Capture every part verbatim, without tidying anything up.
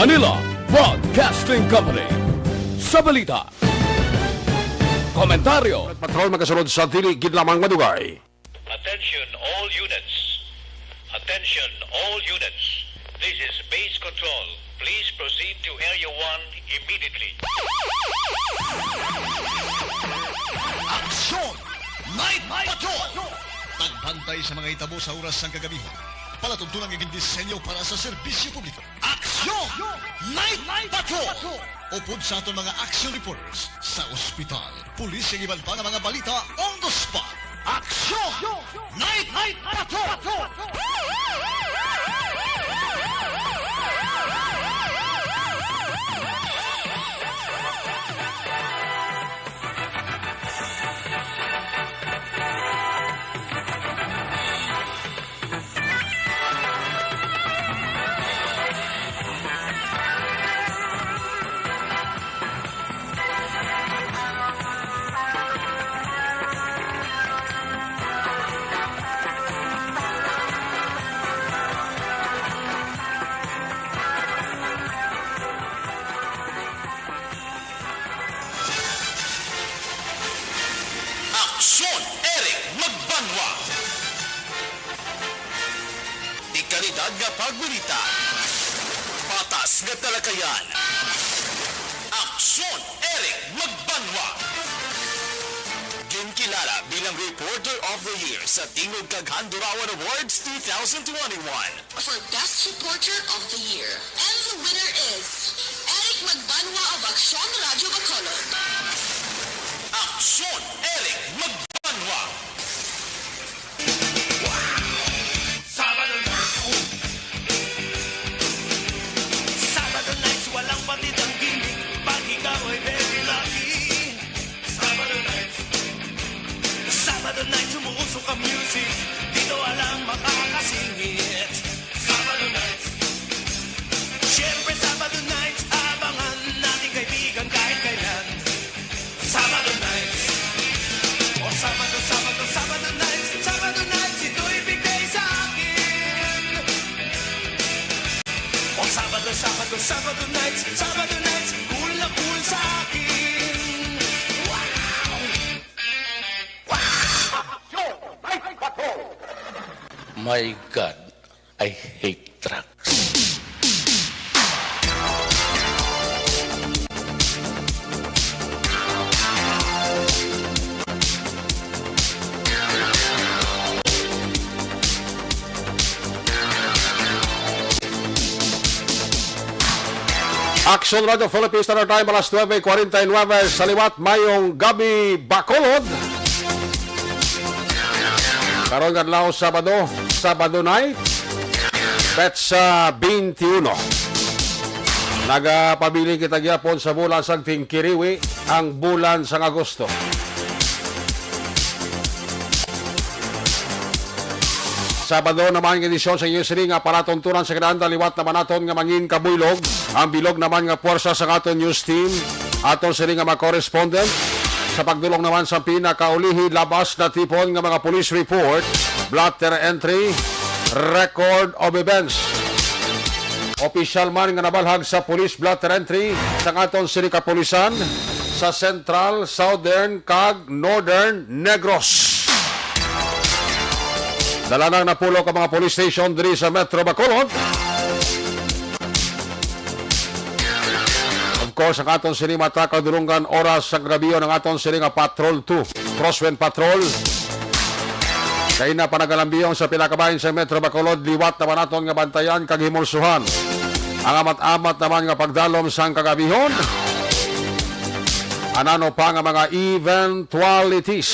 Manila Broadcasting Company. Sa balita, komentaryo, Patrol, magasunod sa dili gid lamang madugay. Attention all units. Attention all units. This is base control. Please proceed to Area one immediately. Aksyon! Night Patrol! Pagbantay sa mga hitabo sa oras sang kagabihon. Palatuntunan nga gindisenyo para sa serbisyo publiko. Aksyon! Night Patrol! Upod sa aton mga action reporters sa ospital, pulis, kag iban pa nga mga balita on the spot. Aksyon! Night Patrol! Aksyon, Eric Magbanwa. Dekalidad nga pagbalita. Patas nga talakayan. Aksyon, Eric Magbanwa. Ginkilala bilang Reporter of the Year sa Tingog kag Handurawan Awards two thousand twenty-one. For Best Reporter of the Year. And the winner is Eric Magbanwa of Aksyon Radyo Bacolod. Aksyon, Eric Magbanwa. Sabado na. Sabado nights, walang patid ang gimmick. Pag ikaw ay very lucky. Sabado nights. Sabado nights, umuusok ang music. Dito walang makakasingit. Sabado nights. Siyempre, Sabado nights, abangan natin kaibigan kahit kailan. Sabado nights. O Sabado, Sabado, Sabado nights. Sabado nights, ito'y bigay sa akin. O Sabado, Sabado, Sabado nights. Sabado nights, cool na cool sa akin. Wow! Wow! My God, I hate trucks. Action Radio Philippines Standard Time, alas nuebe kwarenta y nuebe sa liwat. Mayong gabi, Bacolod. Karon nga adlaw, Sabado, Sabado night, petsa twenty-one. Nagapabilin kita gyapon sa bulan sang tingkiriwi, ang bulan sang Agosto. Sabado naman nga edisyon sa inyo sini nga palatuntunan sa kinahanglan liwat naman naton nga mangin kabuylog. Ang bilog naman nga puwersa sa aton news team, aton sini nga mga correspondent. Sa pagdulong naman sa pinakaulihi, labas na tipon nga mga police report, blotter entry, record of events. Opisyal man nga nabalhag sa police blotter entry sa aton sini kapulisan sa Central, Southern, kag Northern Negros. Dala na ang napulo ka mga police station diri sa Metro Bacolod. Of course, ang aton sini mata kadulungan oras sa kagabion ang aton sini nga Patrol two, Crosswind Patrol. Kay na panagalambiyong sa pila ka bahin sa Metro Bacolod, liwat naman naton nga bantayan kag himulsuhan ang amat-amat naman nga pagdalom sang kagabihon. Anano pa nga mga eventualities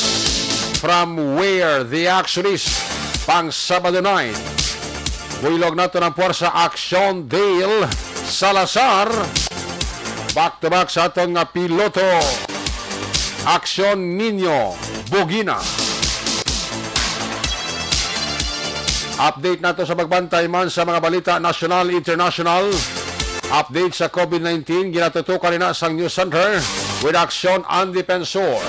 from where the action is pang Sabado night. Buylog nato ng puwersa, Action Dale Salazar. Back to back sa aton nga piloto, Action Nino Bugina. Update nato sa pagbantay man sa mga balita nasyonal, international. Update sa COVID nineteen, ginatutukan nina sang News Center with Action Andy Pensor.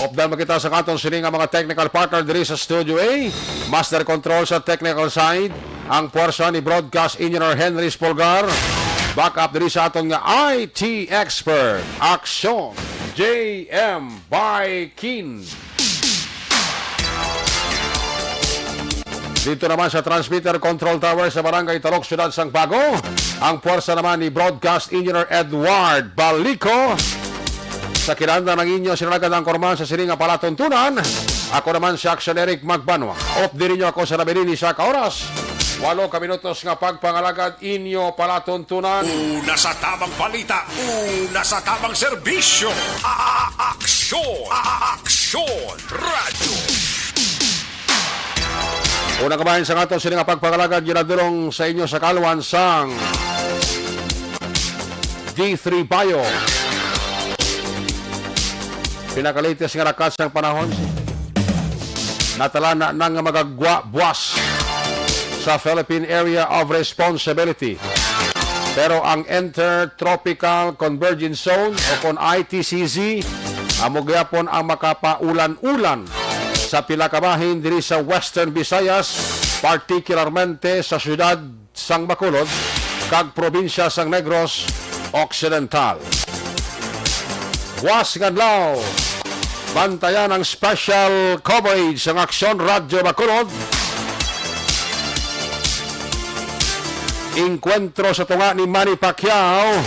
Updan pa kita sa aton sini nga mga technical partner diri sa Studio A. Master control sa technical side, ang puwersa ni Broadcast Engineer Henry Spolgar. Backup diri sa aton nga I T expert, Aksyon, J M Baikin. Dito naman sa transmitter control tower sa Barangay Talok, Siyudad sang Bago, ang puwersa naman ni Broadcast Engineer Edward Balico. Sa kinanda ng inyo, sinalagad ang korman sa sini nga palatuntunan. Ako naman si Action Eric Magbanwa. Updi ninyo ako sa nabilin ni sa ka oras. Walo ka minutos nga pagpangalagad inyo palatuntunan. Una sa tamang balita, una sa tamang serbisyo. A-, a-, aksyon, a-, a-, aksyon, radyo. Una kabahin sa aton sini nga pagpangalagad, ginadulong sa inyo sa kalwan sang D three Bio. Pinakalatest nga rakat sang panahon, natala na, na nga magagwa buwas sa Philippine Area of Responsibility. Pero ang Intertropical Convergence Zone o kon I T C Z amo gyapon ang makapaulan-ulan sa pila ka bahin diri sa Western Visayas, partikularmente sa siyudad sang Bacolod kag probinsya sang Negros Occidental. Buwas nga adlaw, bantayan ang special coverage sang Aksyon Radyo Bacolod. Engkwentro sa tunga ni Manny Pacquiao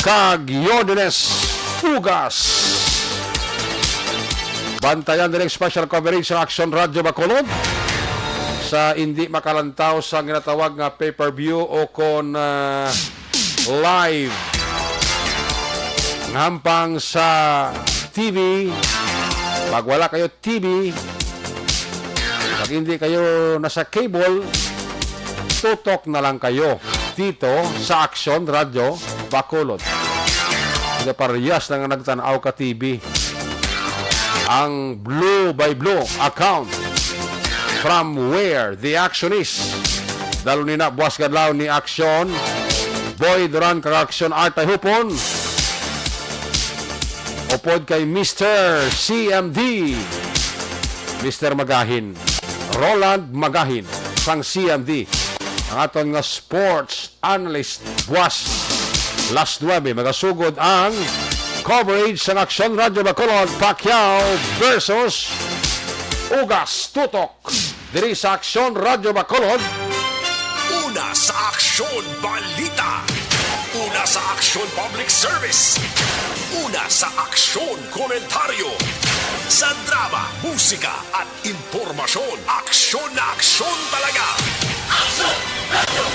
kag Yordenes Ugas. Bantayan diri ang special coverage sa Aksyon Radyo Bacolod sa indi makalantaw sa ginatawag nga pay-per-view o kon, ah, live. Nga hampang sa T V, pag wala kayo T V, pag hindi kayo nasa cable, tutok na lang kayo dito sa Aksyon Radyo Bacolod. Hindi parehas na nga nagtan-aw ka T V. Ang Blue by Blue account, from where the action is. Dalo ni na buwas kadlaw ni Aksyon Boy Duran kag Aksyon Art Hupon. Upod kay Mister C M D, Mister Magahin, Roland Magahin, sang C M D, ang aton nga sports analyst buwas las nuebe. Magasugod ang coverage sang Aksyon Radyo Bacolod, Pacquiao versus Ugas, tutok diri sa Aksyon Radyo Bacolod. Una sa Aksyon Balita. Una sa Aksyon Public Service. Una sa Aksyon Komentaryo. Sa drama, musika, at impormasyon. Aksyon na aksyon talaga. Aksyon! Radyo!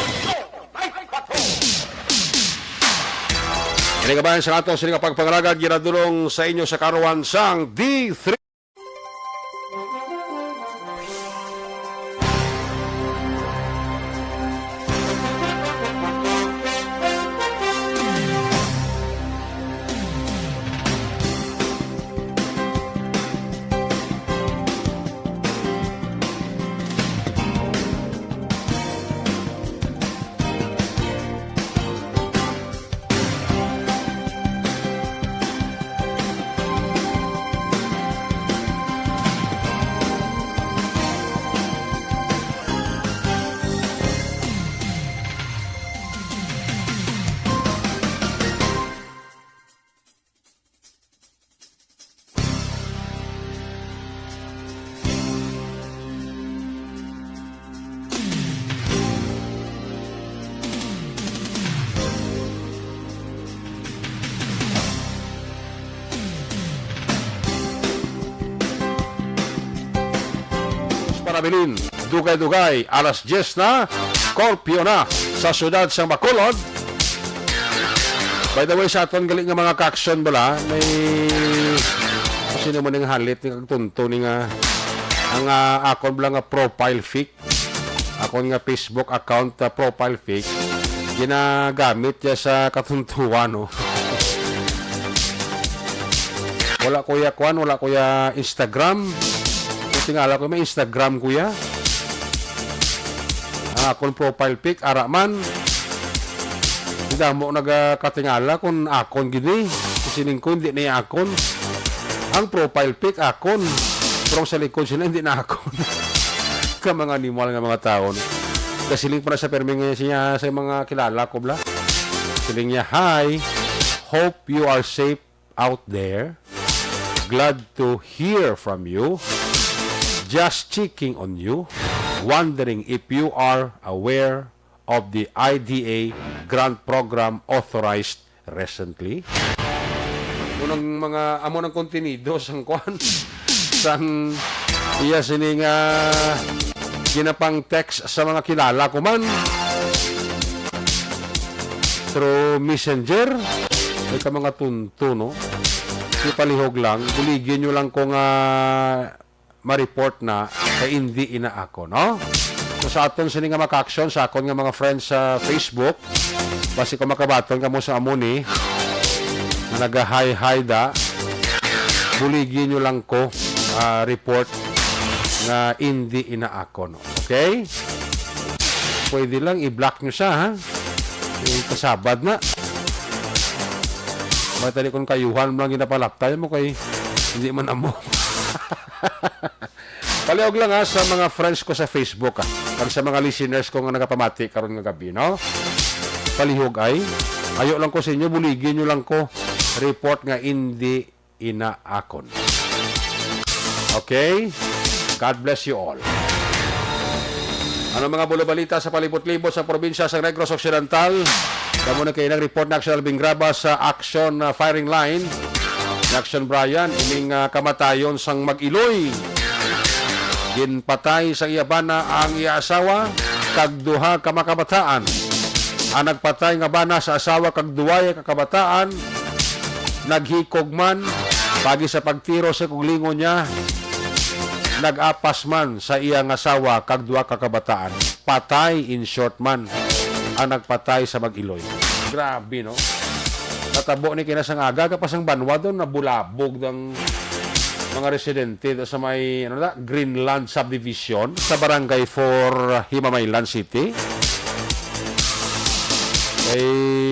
Ini kabayan sa ato sini nga pagpangalagad, ginadulong sa inyo sa karuan sang D three. Para bilin, dugay-dugay, alas diyes na, curfew na sa siyudad sang Bacolod. By the way, sa aton gali nga mga ka-aksyon bala, may sino man ning halit ni kag tunto ni nga ang, ah, akon bala nga profile pic, akon nga Facebook account, ah, profile pic, ginagamit niya sa katuntuan, no? Wala ko ya kwan, wala ko ya Instagram. Kung tingala ko, may Instagram ko ya. Ang akon profile pic, ara man. Di damo nagakatingala kung akon gini. Siling ko, hindi na akon. Ang profile pic akon. Pero ang sa likod sila, hindi na akon. Ka mga animal nga mga tao, no? Kasiling pa na sa permi nga siya sa mga kilala ko, bla. Siling niya, "Hi, hope you are safe out there. Glad to hear from you. Just checking on you. Wondering if you are aware of the I D A grant program authorized recently." Unang mga, amo ng kontenido sang kwan, sang iya sini nga ginapang text sa mga kilala ko man through messenger. Ay ka mga tunto, no? Ipalihog lang, buligi nyo lang ko nga ma-report na kay hindi ina ako, no? So, sa aton sini nga maka-action sa akon nga mga friends sa Facebook, basi ko makabaton kamo sa amo ni nga naga-hi-hi da, buligi nyo lang ko, ah, report nga hindi ina ako, no? Okay? Pwede lang i-block nyo siya, ha? Yung kasabad na. May tali kung kayuhan mo lang ginapalaptay mo kay hindi man amo. Palihog lang, ha, sa mga friends ko sa Facebook, ha, kag sa mga listeners ko nga nagapamati karon nga gabi, no? Palihog ay, ayo lang ko sa inyo, buligi nyo lang ko. Report nga hindi ina akon. Okay? God bless you all. Ano mga bulo-balita sa palibot-libot sa probinsya sa Negros Occidental? Kamo na kayo nag-report na Action Alvin Graba sa Action, uh, Firing Line. Ni Action Brian, ining, uh, kamatayon sang mag-iloy. Ginpatay sa iya bana ang iya asawa kag duha ka makabataan. Ang nagpatay nga bana sa asawa kag duway ka kabataan naghikog man pagi sa pagtiro sa kuglingon niya. Nag-apas man sa iyang asawa kag duha ka kabataan. Patay, in short man, ang nagpatay sa mag-iloy. Grabe, no? Natabo ni kina sang aga, aga pa sang banwa doon, nabulabog ang mga residente do sa may, ano na, Greenland Subdivision sa Barangay four, Himamaylan City. Ay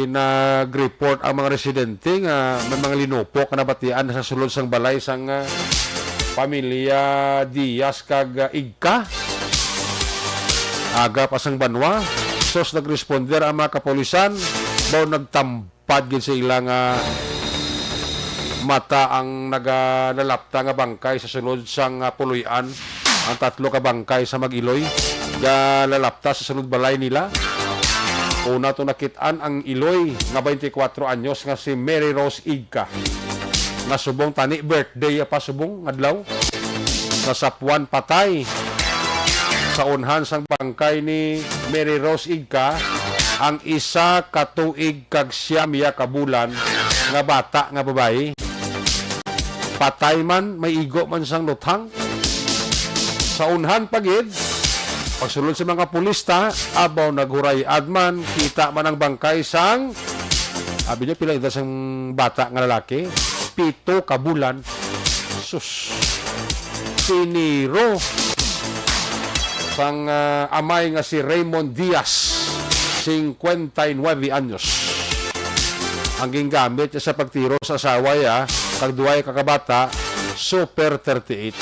nag-report ang mga residente nga may mga linupok na nabatian sa sulod sang balay sang, ah, pamilya Diaz kag, ah, Igka. Aga pa sang banwa, sos nagresponder ang mga kapulisan, baw nagtampad gid sa ila nga mata ang nagalalapta nga bangkay sa sulod sang, ah, puloy-an. Ang tatlo ka bangkay sa mag-iloy galalapta sa sulod balay nila. Una to nakit-an ang iloy nga twenty-four anyos nga si Mary Rose Igka, nga subong tani birthday pa subong adlaw. Nasapuan patay sa unhan sang bangkay ni Mary Rose Igka ang isa ka tuig kag siyam ya ka bulan nga bata nga babayi. Patay man, may igo man sang luthang. Sa unhan pa gid, pagsulod sa mga pulista, abaw, naghuray-ad man, kita man ang bangkay sang, abi niya, pila edad sang bata nga lalaki? Pito ka bulan. Sus. Tiniro sang, ah, amay nga si Raymond Diaz, cincuenta y nueve anyos. Ang gingamit niya sa pagtiro sa asawa niya, kag duway ka kabata, Super thirty-eight.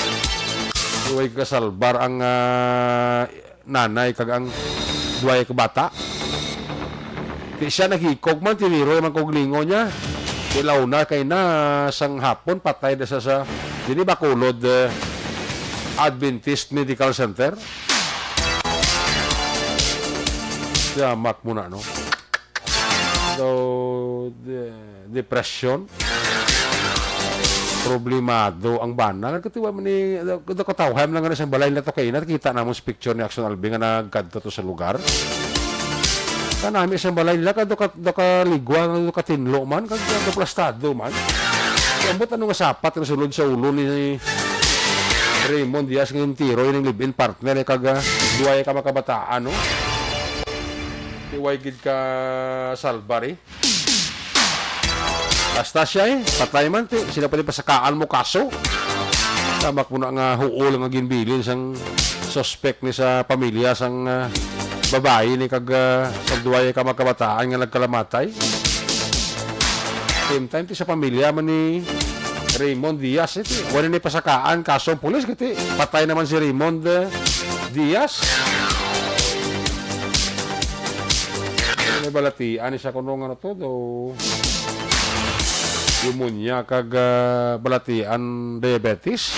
Duway ka salbar ang, ah, nanay kag ang duway ka bata. Di siya naghikog man, tiniro man kog lingon niya. Tilaw na kay na sang hapon, patay na sa, sa, dili ba kulod, eh, Adventist Medical Center? Yamak mo na, no? So, de-, depression. Problemado ang bana. Nagkatiwa man ni, katawhay man lang nga sa balay nila to kay nakita namon sa picture ni Action Alvin nga nagkadto to sa lugar. Kanami sa balay nila, kado ka, do ka ligwa, do ka tinlo man, kag do plastado man. Ambot ano nga sapat nga sulod sa ulo ni Raymond Diaz nga yung tiro, yung live-in partner, eh, kag, ah, duway ka makabataan, no? Di way gid ka salbar, eh. Basta siya, eh, patay man, ti. Sila pa di pasakaan mo kaso. Tamak mo na nga huol nga ginbilin sang suspect ni sa pamilya sang, ah, babayi ni kag, ah, sa duway ka makabataan nga nagkalamatay. Same time, ti sa pamilya man ni Raymond Diaz, iti. Wala ni pasakaan, kaso ang pulis, kiti. Patay naman si Raymond, eh, Diaz. May balatian ni sa kuno nga ano to, do, pneumonia kag, ah, balatian diabetes.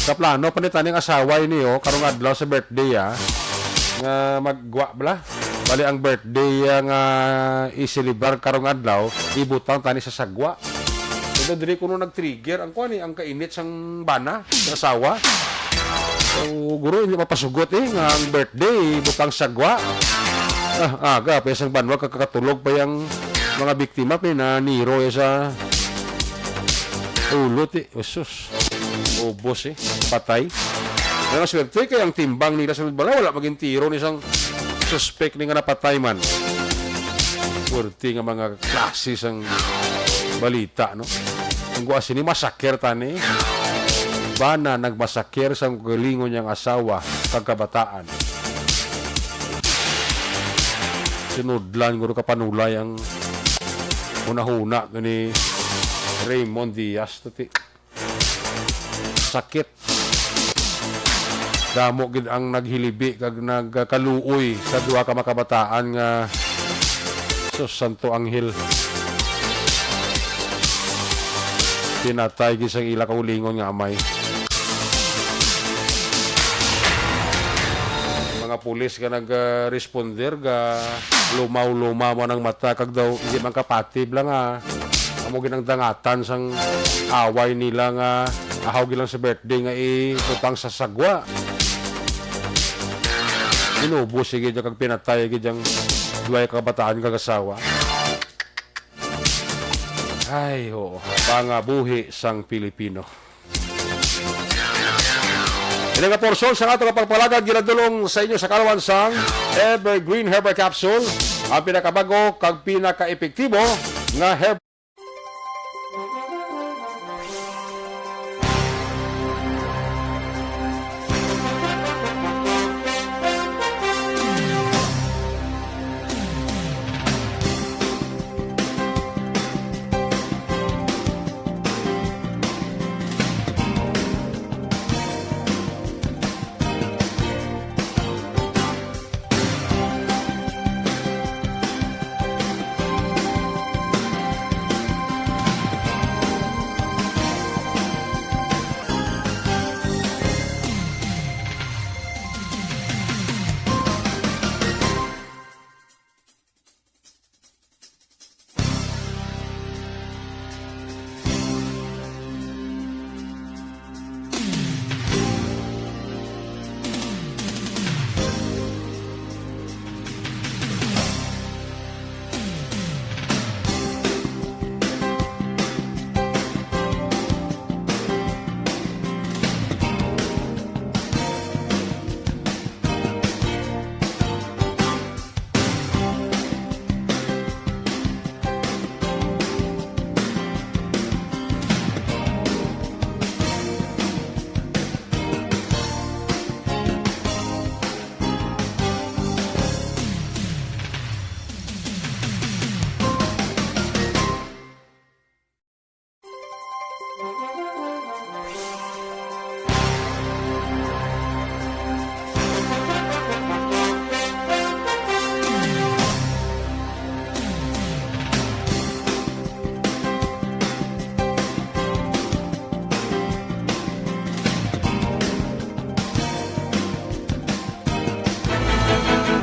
Sa plano pa ni taning asawa ini, oh, karong adlaw sa birthday, ah, nga maggwa bala. Bali ang birthday, ah, nga iselebrar karong adlaw, ibutang tani sa sagwa. Pero diri kuno nag-trigger ang kuan, eh, ang kainit sang bana, sa asawa. So, guro, hindi mapasugot, eh, nga ang birthday, butang sagwa. Ah, aga pa sang banwa, kakatulog pa yang mga biktima, pinaniro ya sa ulo, ti. Jesus. Ubos, eh. Patay. Pero swerte kay ang timbang nila sa Balay, wala maging tiro ni sang suspek ni nga napatay man. Swerte nga mga klase sang balita, no? Ang guwa sini masaker tani. Bana nagmasaker sang galingon niyang asawa kag kabataan. Sinudlan guro kapanulay ang hunahuna ni Raymond Diaz, tuti. Sakit. Damo gid ang naghilibi kag nagkaluoy sa duha ka makabataan nga, sus, Santo Anghel. Pinatay gid sang ila kaugalingon nga amay. Mga pulis nga nag-responder ga lumaw-lumaw man ang mata kag daw hindi man kapatib lang, ah. Amo gid ang dangatan sang away nila nga ahaw gid lang sa birthday nga ibutang sa sagwa. Inubos gid kag pinatay gid ang duha ka kabataan kag asawa. Ay, oo. Pangabuhi sang Pilipino. Ini nga porsyon sa ato nga pagpalagad ginadulong sa inyo sa kalwan sang Evergreen Herbal Capsule, ang pinakabago kag pinakaepektibo nga herbal.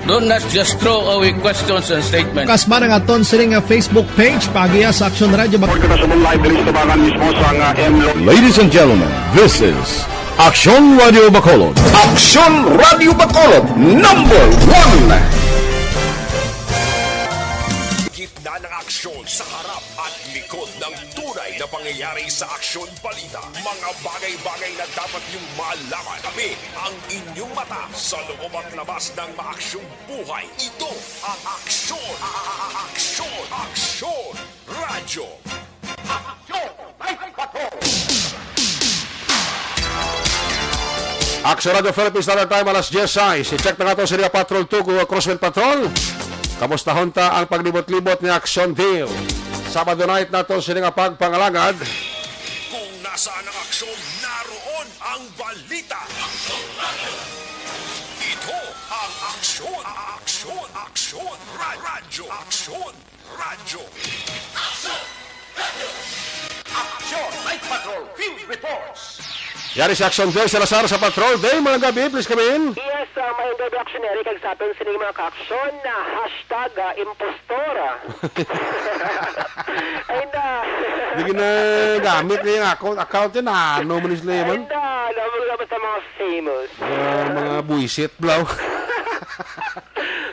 Don't not just throw away questions and statements. Kasma ang aton sini nga Facebook page, paagiha sa Aksyon Radio Bac- Report kita sa live diri sa tubangan mismo sa nga M Lo- Ladies and gentlemen, this is Aksyon Radio Bacolod. Aksyon Radio Bacolod, number one. Gitna ng aksyon, sa harap at likod ng tunay na pangyayari sa Aksyon Balita. Mga bagay-bagay na dapat niyong malaman. Kami ang inyong mata sa loob at labas ng maaksyong buhay. Ito ang Aksyon, a-, a-, a-, Aksyon, Aksyon Radyo. Aksyon! Aksyon Radyo Philippine Standard Time, alas diyes sais. I-check na nga to sa Patrol two, Crosswind Patrol. Kamustahon ta ang paglibot-libot ni Aksyon Dale. Sabado night nato sini nga pagpangalagad. Kung nasaan ang aksyon, naroon ang balita. Ito ang Aksyon, Aksyon, Aksyon, Ra- Radyo, Aksyon, Radyo. Aksyon Night Patrol Field Reports. Yari si Aksyon Joy Salazar sa Patrol Day. Mga gabi, please come in. Yes, uh, may gabi, Aksyon Eric, kag sa aton sining mga ka-aksyon na hashtag, ah, impostor. Ay, na. Di ginagamit niya yung account. Account yun, ano man sila yun? Ay, na. Alam mo naman sa mga famous. Ah, mga buisit, blaw.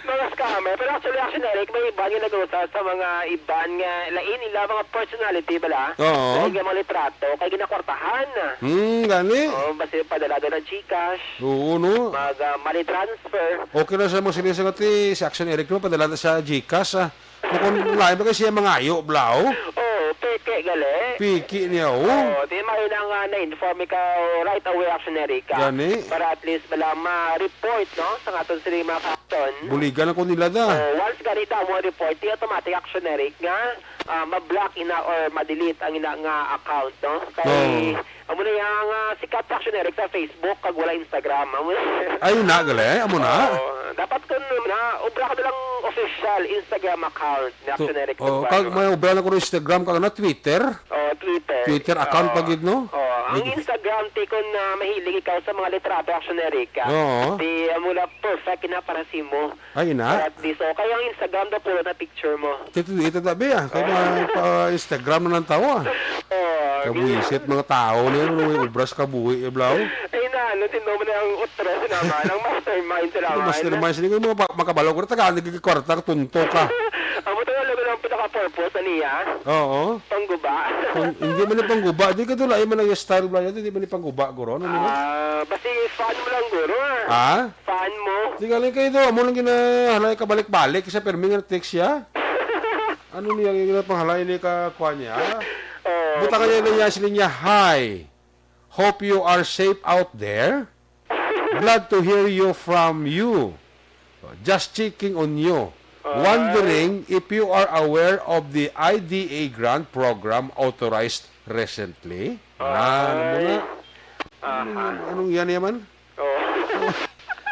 Mga scammer. Pero actually, actually, Eric, may iban nga nag-usa sa mga iban nga lain nila, mga personality bala. Oo. Lain nga mga litrato, kay ginakwartahan. Hmm, gani. Oh, basta padala daw ng GCash. Oo, no? Mag, ah, money transfer. Okay na sa mga sinisang ati, si Action Eric no, padala na sa GCash, ah. Kung lain pa kasi siya mangayo, blaw. Oh, peke, gali. Piki niya, oh. Oh, di may na nga na-inform ikaw right away, Action Eric, ah. Gani. Para at least bala ma-report, no, sa aton sila mga katon. Buligan ako nila da. Oh, once gani daw mo report, di automatic, Action Eric, nga, ah, ma-block ina or ma-delete ang ina nga account, no? Kay, oh, amo na yang, ah, sikat sa, Action Eric, sa Facebook, kag wala Instagram. Amo na. Ay, na, gali. Amo na. Oo. Dapat kung na, obra ka na lang official Instagram account ni, to-, Action Eric, oh, Magbayo. Kag may obra na ko Instagram, kag na Twitter. Oh, Twitter. Twitter account pa gid, no? Oh, ang Instagram, ti, kung, ah, mahilig ikaw sa mga litrato, Action Eric, ah, oo, ti, amo na perfect na para sa imo. Ay, ina. At least, oh, kaya ang Instagram daw puro na picture mo. Ito, ito tabi, ah. Kaya mga pa-Instagram na ng tao, ah. Oh, kabuisit, mga tao na yun, may obras kabuhi, eh, blaw. Ay, na, ano, sino mo na ang utro, sila man, ang mastermind, sila man. Ang mastermind, sila yung mga pa-, makabalo ko, taga, nagkikwarta, tunto ka. Ang buto nga, lugar ang pinaka-purpose, ano niya? Oo. Pangguba. Pang-, hindi man yung pangguba. Di ka doon, ay man ang style, blaw, hindi man yung pangguba, guro. Ano nila? Ah, basi fan mo lang, guro, ah. Ah? Fan mo? Di galing kayo daw, amo lang ginahalay ka balik-balik sa permi nga text siya. Ano niya yung panghalay ni ka kuha niya? Oh. Buta ka niya na niya, sila niya, "Hi. Hope you are safe out there. Glad to hear you from you. Just checking on you. Ay. Wondering if you are aware of the I D A grant program authorized recently." Ah, ano mo na? Ay. Aha. Anong, anong yan naman? Oh.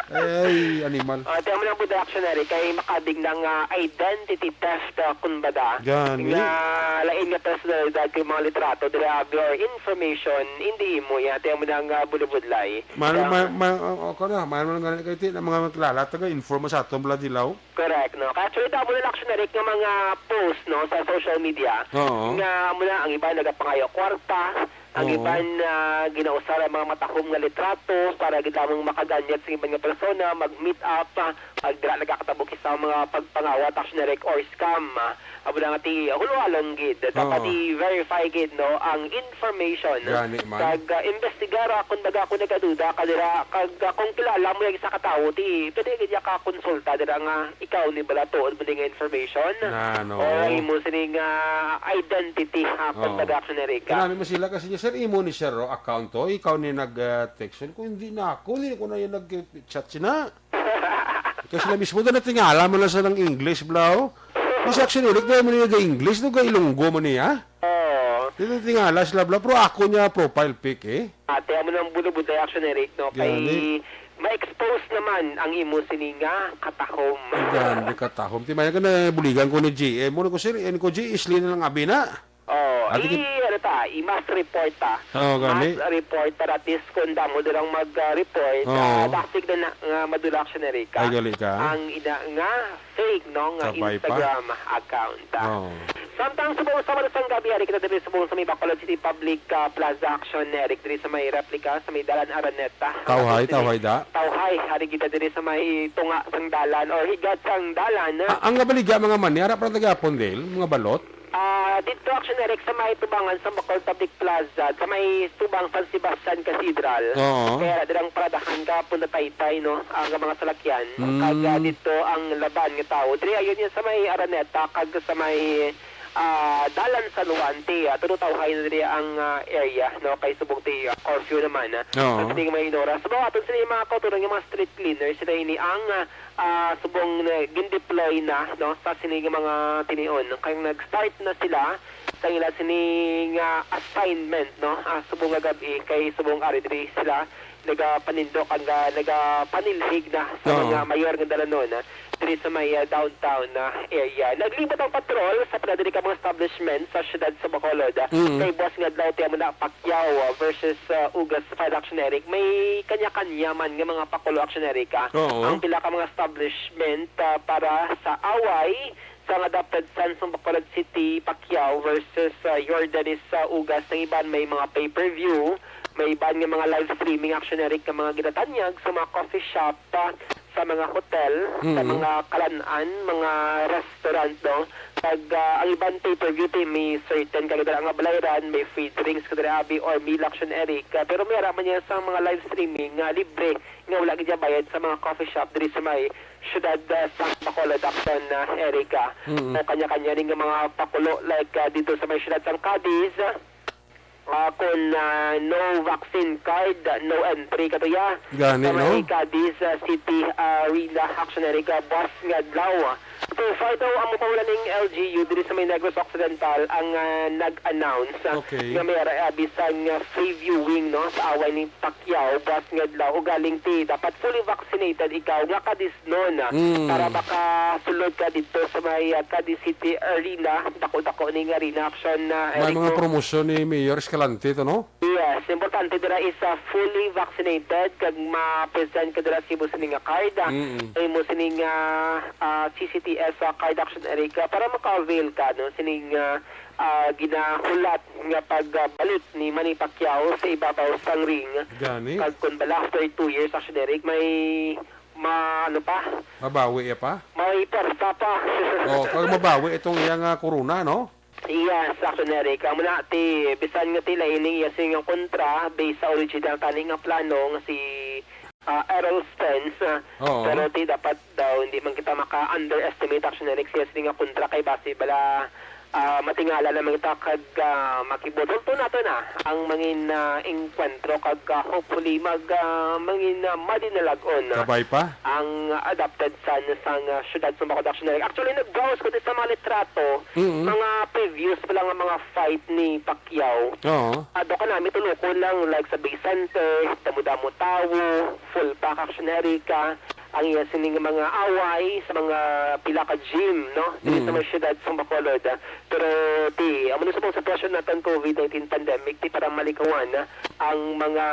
Ay, animal. Ah, tiyan mo lang po, Action Eric, kay makabig ng, ah, identity theft, ah, kumbaga. Gani. Nga lain nga personalidad kay mga litrato, dira, your information, hindi mo yan. Tiyan mo lang, ah, bulubudlay. Mano, kaya ma-, ma-, o, o, ka na, mano lang gani kayo, ti, na mga makilala, taga-informa sa aton, bala dilaw. Correct, no? Kaya actually, damo na, Action Eric, nga mga post, no, sa social media. Oo. Nga, amo na, ang iba nagapangayo kwarta, ang, oo, iban, ah, ginausar ang mga matahom nga litrato para gid lamang makaganyat sa iban nga persona, mag-meet up, ah, pag dira nagakatabo kisa ang mga pagpangawat, Action Eric, or scam, ah, amo na nga ti, hulwalan gid. Dapat, oo, i-verify gid, no, ang information. Gani man. Kag, ah, imbestigar, ah, kung baga ako nagaduda ka dira, kag, ah, kung kilala mo yung isa ka tawo, ti, pwede gid ya ka konsulta dira nga ikaw ni bala tuod mo ni nga information. Na, no. O ang imo sini nga identity, ha, pag, oo, nag-action na rin ka. Kanami mo sila kasi niya, "Sir, imo ni, sir, oh, account to? Ikaw ni nag, ah, text." Kung hindi na ako, hindi ko na yung nag-chat sina. Kasi na mismo doon natingala mo lang sa ng English, bro. Kasi actually, ulit na mo niya English, no, ga Ilonggo mo niya. Oo. Dito tingala sila, bro. Pero ako niya profile pic, eh. Ate, amo nang bulubud na action, Eric, no? Kay gani. Ma-expose naman ang imo sini nga katahom. Ay, gani, katahom. Ti, maya ka na, buligan ko ni G M. Muna ko, sir, yan ko, G, isli na lang abi na. Oh, ate, i-, ano ta, i-mass report ta. Oo, gani. Mass report ta, at least kung damo nilang mag-report, oo, ah, basig na na, nga madula action, Eric, ah. Ay, gali ka. Ang ina nga fake, no, nga Instagram account, ah. Oo. Samtang subong sa Malasang Gabi, ari kita diri subong sa may Bacolod City Public, ah, Plaza Action, Eric, diri sa may replika, sa may Dalan Araneta. Tawhay, tawhay da. Tawhay, ari kita diri sa may tunga sang dalan or higat sang dalan, ah. Ah, ang nabaliga, mga mani, ara pa lang tagapon, Dale, mga balot? Ah, dito, Action Eric, sa may tubangan sa Bacolod Public Plaza, sa may tubang San Sebastian Cathedral. Oo. Kaya dirang paradahan ka, punta Taytay, no? Ang mga salakyan. Mm. Kag, ah, dito ang laban nga tao. Diri, ayun yun sa may Araneta, kag sa may, ah, Dalan San Juan, ti, ah, tudo tawhay na diri ang, ah, area, no? Kay subong ti, ah, curfew naman, ah, Oo. sa sining mga oras. Sa mga aton sila mga kauturan nga mga street cleaners, sila ini ang, ah, ah, subong na gindeploy na, no, sa sining mga tinion. Kay nag-start na sila sa ila sining, ah, assignment, no, ah, subong nga gab-i, kay subong ari diri sila nagapanindok ang, ah, nagapanilhig na sa Oo. mga mayor nga dalanon, ah, diri sa may, ah, downtown na area. Naglibot ang patrol sa pila diri ka mga establishment sa siyudad sa Bacolod, ah, Mm. kay buwas nga adlaw ti amo na Pacquiao, ah, versus, ah, Ugas fight, Action Eric. May kanya-kanya man nga mga pakulo, Action Eric, ah. Oo. Ang pila ka mga establishment, ah, para sa away, sang adopted son sang Bacolod City, Pacquiao versus, ah, Yordanis, ah, Ugas. Ang iban may mga pay-per-view, may iban nga mga live streaming, Action Eric, nga mga ginatanyag sa mga coffee shop, ah, sa mga hotel, sa Mm. mga kalan-an, mga restaurant, no? Pag, ah, ang iban pay-per-view, ti may certain ka dira nga balayran, may free drinks ka dira, abi, or meal, Action Eric. Ah, pero may ara man niya sa mga live streaming nga libre, nga wala gid bayad sa mga coffee shop diri sa may siyudad, ah, sa Bacolod, Action, ah, Eric, ah. Mm. O kanya-kanya ni nga mga pakulo, like, ah, dito sa may siyudad sang Cadiz, ah, kun, ah, no vaccine card, ah, no entry katuya. Gani, Sa may no? Cadiz, ah, City, ah, Arena, Action Eric, ah, buwas nga adlaw. To fight daw ang mapawala ning L G U diri sa may Negros Occidental ang, ah, nag-announce, ah, Okay. nga may ara, ah, bisan nga free viewing, no, sa away ni Pacquiao, buwas nga adlaw. Ugaling ti dapat fully vaccinated ikaw nga Cadiznon, ah, Mm. para makasulod ka dito sa may, ah, Cadiz City Arena. Dako-dako ni nga arena, Action, ah, May Eric, mga no? promosyon ni Mayor Escalante to, no? Yes, importante dira is, ah, fully vaccinated kag ma-present ka dira sa imo sini nga card, ah, Mm-mm. sa imo sini nga, ah, C C T S, ah, card, Action Eric, ah, para maka-avail ka, no, sining, ah, ah, ginahulat nga pagbalik ni Manny Pacquiao sa ibabaw sang ring. Gani. Kag kun bala after two years, Action Eric, may ma-, ano pa? Mabawi ya pa? May pwersa pa. Oh, kag mabawi itong iya nga corona, no? Yes, Action Eric. Ang muna, ti, bisan nga tila ining iya sini nga kontra, based sa original tani nga plano nga si, ah, Errol Spence, ah, Oo. pero ti dapat daw hindi man kita maka-underestimate, Action Eric, siya sini nga kontra kay basi bala, ah, matingala naman kita kag, ah, makibudol to nato na ang mangin, ah, engkwentro kag, ah, hopefully mag, ah, mangin, ah, madinalag-on, ah, Kabay pa? ang adopted son sang, ah, siyudad sa Bacolod, Action Eric. Actually, nag-browse ko din sa mga litrato, Mm-mm. mga previous pa lang nga mga fight ni Pacquiao. Oo. Ah, do ka nami tulukon lang, like sa Bay Center, damo-damo tawo, full pack, Action Eric, ah, ang iya sining mga away sa mga pila ka gym, no? Diri sa Mm. mga siyudad sa Bacolod. Pero ti, amo na sa mga sitwasyon naton COVID nineteen pandemic, ti para malikawan, ah, ang mga,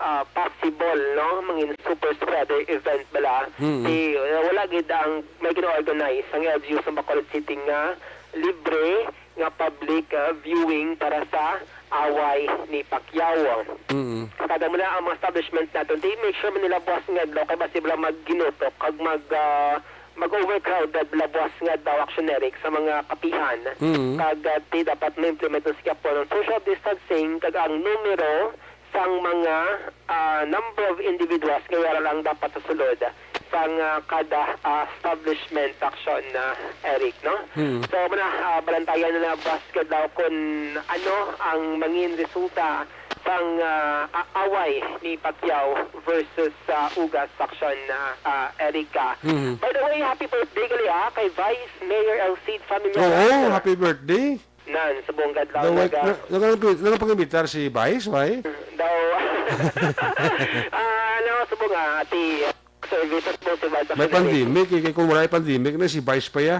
ah, possible, no, mga super spreader event bala. Mm. Ti, ah, wala gid ang may gina-organize ang L G U sa Bacolod City nga libre nga public, ah, viewing para sa away ni Pacquiao. Mm. Kada mo na ang mga establishment naton, ti make sure man nila buwas nga adlaw kay basi bala magginutok kag mag, ah, mag-overcrowded bala buwas nga adlaw, Action Eric, sa mga kapihan. Mm. Kag, ah, ti dapat ma-implement sa Quiapo ang social distancing kag ang numero sang mga, ah, number of individuals nga yara lang dapat sa sulod sang, ah, kada, ah, establishment, Action, ah, Eric, no? Hmm. So, muna, ah, balantayan na na buwas nga adlaw kung ano ang mangin resulta sang, ah, a-, away ni Pacquiao versus, ah, Ugas, Action, ah, ah, Eric, ah. Hmm. By the way, happy birthday gali, ah, kay Vice Mayor Elcid Familiaran. Oo, happy birthday. Nan, subong gad lang Daw, naga- na, naga- nagapangimbitar si Vice, why? Daw, ah, ano, subong nga, ati, services mo si Vice May Actually. Pandemic, eh, kay kung wala yung pandemic na, si Vice pa ya.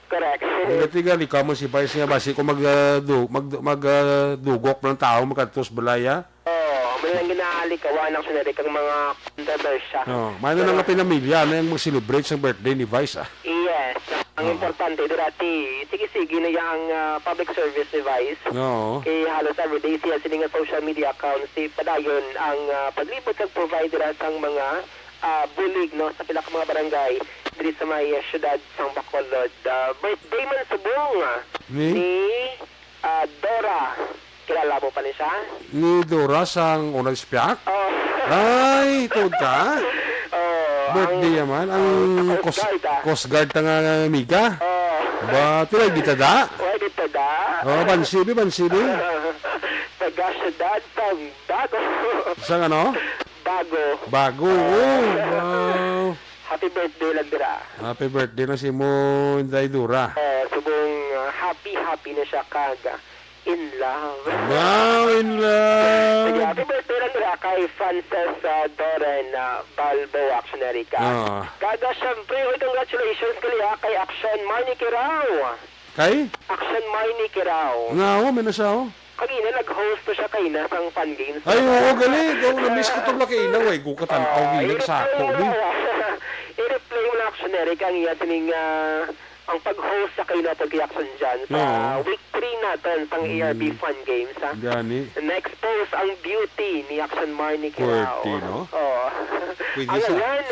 Correct. Ang gatiga, likaw mo si Vice nga, basi kung mag, ah, du-, mag, mag, ah, dugok ng tao, magkadtos balaya. Oh, may lang ginaalikawan ang sinari kang mga kontrobersya. Oh, may na Pero nga pinamilya na yung mag-celebrate sa birthday ni Vice, ah. Yes. Ang Oo. importante, dira ti, sige-sige na yang, ah, public service device. Oo. Kay halos everyday siya sini nga social media accounts, ti padayon ang, ah, paglibot kag provide dira sang mga, ah, bulig, no, sa pila ka mga barangay diri sa may, ah, siyudad sang Bacolod. Ah, birthday man subong, ah, Ni? ni Ah, Dora. Kilala mo pa ni siya? Ni Dora sang Unang Spiak? Oh. Ay, tuod ka? Oh, Birthday ang, naman. Ang ang Coast Coast, Guard, ah. Coast Guard ta nga amiga. Oh. Ba, tilay kita da? Wala dito Oh, Bansibi, Bansibi. Taga siyudad sang Bago. Sang ano? Bago. Bago. Oh, wow. Happy birthday lang dira. Happy birthday na si mo, Inday Dura. Oh, subong, ah, happy, happy na siya kag, ah, in love. Wow, in love. Sige, happy birthday lang dira kay Frances, ah, Doren, ah, Balbo, Action Erica. Ah. Kag, ah, syempre, uy, congratulations gali, ah, kay Action Marnie Kirao. Kay? Action Marnie Kirao. Nga, wa, may na siya, oh. Kagina, nag-host to siya kagina sang fan games. Ay, oo, gali. Ikaw, na-miss ko to, laki na, way. Go ka tan-aw, Ah, gina, i-replay sako, mo ni. na. I-replay mo na, Action Eric, ang iya sining, ah, ang pag-host sa kagina pag Action dyan sa Oo. week three naton sang A R B Mm. Fun Games, ha? Gani. Na-expose ang beauty ni Action Marnie Kirao. Quirky, no? Oo. Pwede Ang sa ayan,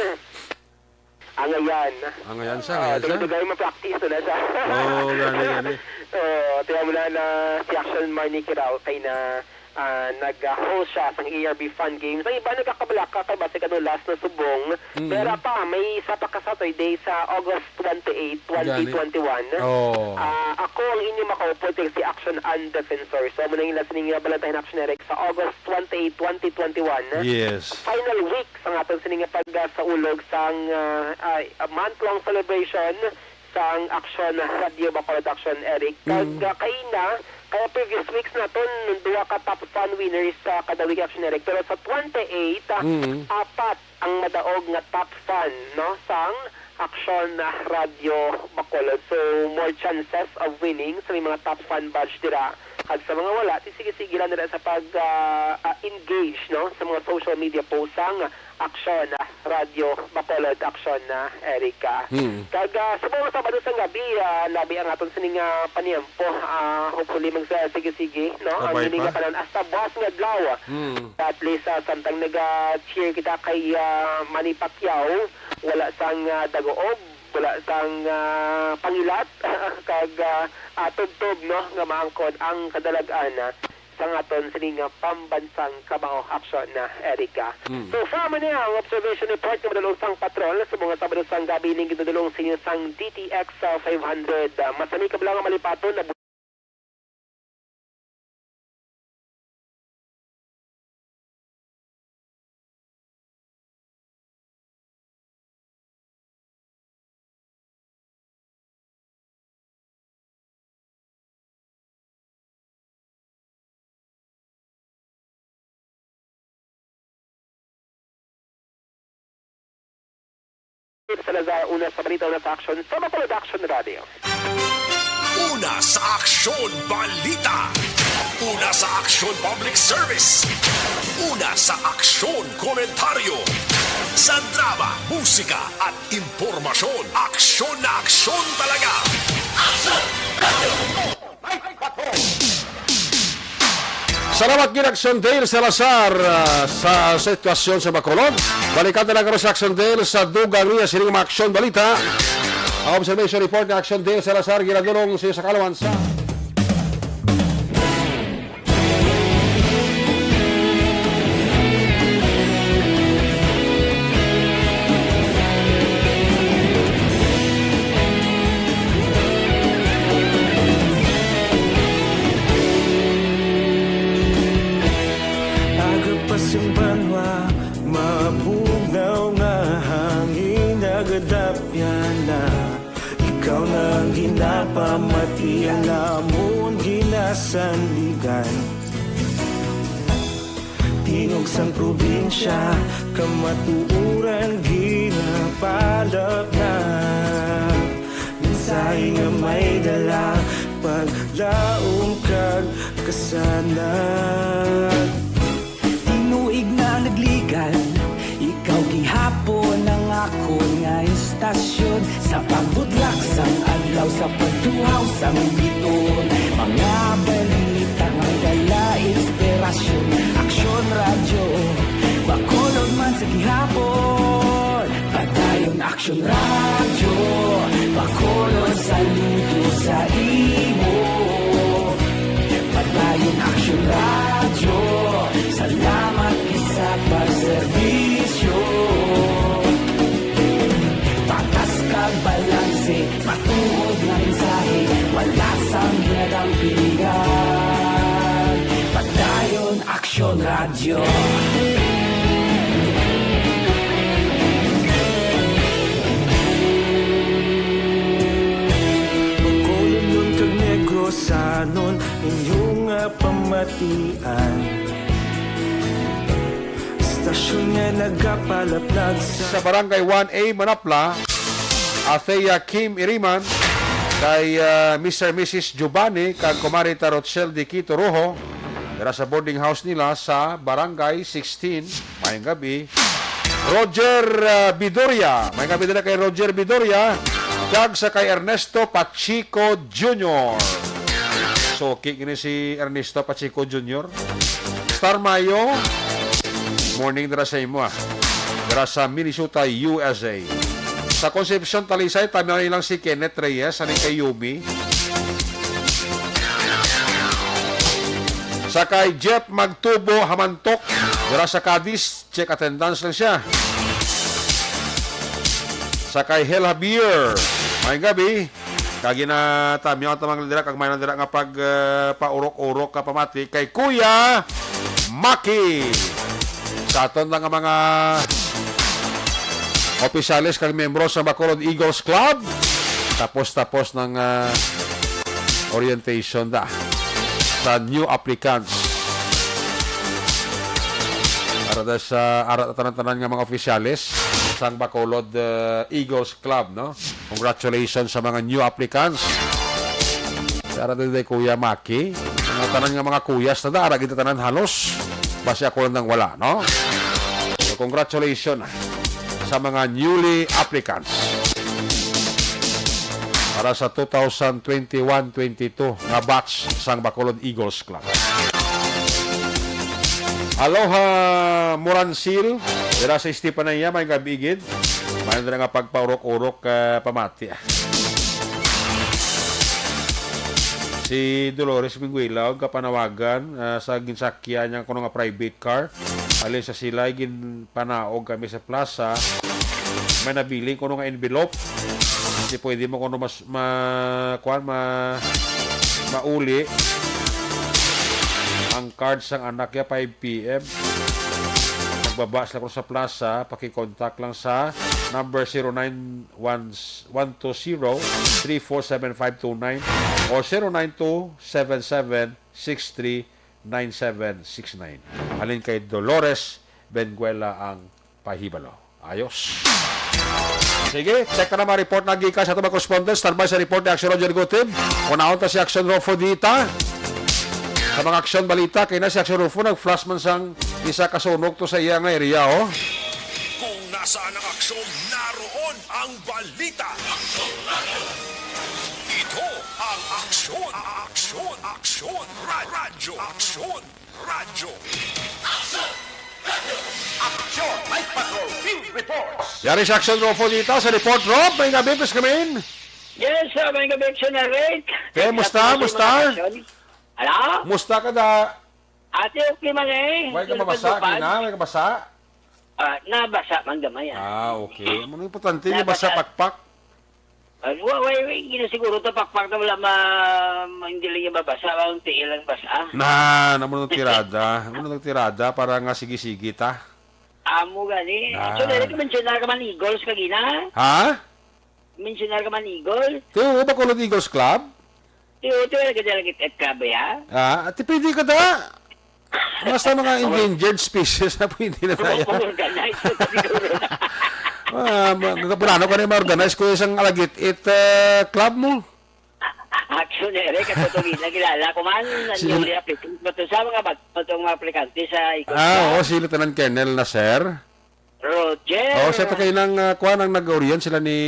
Angayan. Angayan siya, Ah, angayan siya. Dugay-dugay ma-practice na siya. Oo, gani, gani. Oo, tiyan mo na, na si Action Marnie Kirao kay na, ah, nag-host siya sang A R B Fun Games. Ang iba nagkakabalaka kay basi kano last na subong. Mm. Pero pa, may isa pa ka Saturday sa August twenty-eight, Gani. twenty twenty-one. Oo. Ah, ako ang inyo makaupod kay si Action and Defensor. So, amo na yung last ninyo, Valentine Action Eric sa August twenty-eight, twenty twenty-one. Yes. Final week sang aton sini nga pagsaulog sang, ah, ah, month-long celebration sang Action Radyo Bacolod Action, Eric. Kag, Mm. ah, kaina, kaya previous weeks naton, duha ka top fun winners sa kada week, Action Eric. Pero sa twenty-eight, ah, Mm. apat ang madaog nga top fun, no, sang Action Radyo Bacolod. So, more chances of winning sa may mga top fun badge dira. Kag sa mga wala, ti sige-sige lang dira sa pag, ah, ah, engage, no, sa mga social media posts sang Action, ah, Radyo Bacolod, Action, ah, Erica. Hmm. Kag, ah, sa mga Sabado sang gabi, ah, labi ang aton sining, ah, paniempo. Ah, hopefully, magsige-sige, no, ang Kabay ini pa. nga kanan hasta buwas nga adlaw. Hmm. At least, ah, samtang naga-cheer kita kay, ah, Manny Pacquiao, wala sang, ah, dagoog, wala sang, ah, pangilat, kag, ah, ah, tubtob, no, nga maangkon ang kadalag-an, ah, sang aton sini nga pambansang kamao aksyon na, Erica. Mm. So, far man niya ang observation report nga madulong sang patrol sa mga Sabado sang gabi ning ginadulong sa inyo sang D T X, ah, five hundred. Ah, masami kabla nga malipaton na Salazar, una sa balita, una sa aksyon, sa Bacolod Action Radio. Una sa aksyon, balita. Una sa aksyon, public service. Una sa aksyon, komentaryo. Sa drama, musika, at impormasyon, aksyon na aksyon talaga. Salamat gid, Action Dale Salazar, ah, sa sitwasyon sa Bacolod. Balikan na lang kami sa Action Dale sa dugang niya sining mga aksyon balita. Ang observation report ni Action Dale Salazar, ginadulong sa iyo sa kaalaman sa Aga pa sing banwa, mabugnaw nga hangin nagadapyan na. Ikaw na ang ginapamati, alamon ginasandigan. Tingog sang probinsya, kamatuoran ginapalap na. Mensahe nga may dala, paglaom kag kasanag. Tinuig na nagligan, ikaw gihapon ang akon nga istasyon. Sa pagbudlak sang adlaw, sa pagtuhaw sang biton, mga balita nga may dala inspirasyon. Aksyon Radyo, Bacolod man sa gihapon. Padayon Aksyon Radyo, Bacolod, saludo sa imo. Padayon Aksyon Radyo, salamat gid sa pagserbisyo. Patas kag balanse, matuod nga mensahe, wala sang ginadampingan. Radyo. Bacolod kag Negrosanon, inyo nga pamatian. Istasyon nga nagapalaplag sa Sa Barangay one A Manapla, Athea Kim Iriman, kay, ah, Mister Missus Giovanni, kag Kumari ta Rochelle Diquito Rojo, dira sa boarding house nila sa Barangay sixteen. Mayong gabi. Roger, ah, Bidoria. Mayong gabi dira kay Roger Bidoria, kag sa kay Ernesto Pacheco Junior. Suki gini si Ernesto Pacheco Junior. Star Mayo, morning dira sa imo, ah. Dira sa Minnesota, U S A. Sa Concepcion, Talisay, tamiyaw nilang si Kenneth Reyes, ani kay Yumi. Sa kay Jeff Magtubo Hamantok, dira sa Cadiz, check attendance lang siya. Sa kay Hel Javier, mayong gabi. Kag ginatamyaw ta man dira, kag may na dira nga pag, eh, paurok-urok ka pamati kay Kuya Maki. Sa aton na nga mga opisyales kag miyembro sa Bacolod Eagles Club, tapos-tapos ng, ah, orientation da sa new applicants. Para da sa ara tanan-tanan nga mga opisyales sang Bacolod, ah, Eagles Club, no? Congratulations sa mga new applicants. Dara din day Kuya Maki. Mga tanan nga mga kuyas na dara, kita tanan halos. Basi ako lang nang wala, no? So, congratulations sa mga newly applicants para sa two thousand twenty-one twenty-two nga batch sang Bacolod Eagles Club. Aloha, Moransil. Dira sa Estefanía, may gabi gid. May dira nga pagpaurok-urok, ah, pamati, ah. Si Dolores Minguila, og kapanawagan, ah, sa ginsakyan niya kuno nga private car. Ali sa silay, ginpanaog kami sa plaza. May nabiling kuno nga envelope. Di pwede mo kuno mas, ma-, kuwan, ma-, mauli ang card sang anak niya five P M. Nagbaba sila kuno sa plaza, paki-contact lang sa number zero nine one, one two zero, three four seven five two nine or zero nine two seven seven six three nine seven six nine. Halin kay Dolores Benguela ang pahibalo. Ayos. Sige, check na naman report na gikan sa atong mga correspondent. Standby sa report ni Action Roger Gutib. Unaon ta si Action Rofo Dita. Sa mga aksyon balita, kay na si Action Rofo nag-flash man sang isa ka sunog to sa iya nga area, oh. Kung nasaan ang aksyon, naroon ang balita. Ito ang Aksyon, Aksyon, Aksyon, Ra-, Radyo, Aksyon, Radyo. Action! Night Patrol Field Reports! Yari sa Action Rofo Dita sa report. Rob, may gabi, please come in. Yes, uh, may gabi, Action Eric. Okay, musta, musta? Hello? Musta ka da? Ate, okay man eh. May ka mabasa, kina? May ka basa? Ah, nabasa man gamay, ah. Ah, okay. Ano importante, nabasa pakpak? Ah, wa-, wa-, wa-, hindi na siguro to pakpak na wala ma-, ma-, hindi lang yung mabasa, ang tiil ang basa. Na, naman ang tirada. Naman ang tirada para nga sige-sige ta. Amo gani. Ah. So, dili ka mention na ka man Eagles kagina? Ha? Mention na ka man Eagles? Ti, oo, Bacolod Eagles Club? Ti, oo, ti, wala ka dyan lagi at club, ya? Ah, ati pwede ka da. Basta mga endangered species na pwede na tayo. Organize na siguro na. Ah, ma-, nagkaplano ka na yung ma-organize ko isang alagit it, eh, club mo. Actually, Eric, ako itong ginakilala ko man, ang Sino? Newly applicant mo to sa mga bag-, mo itong mga aplikante sa Eagles Ah, Club. Oo, si Lieutenant Colonel Nasser. Roger. Oh, siya to kay nang, ah, kuwan ang nag-orient sila ni,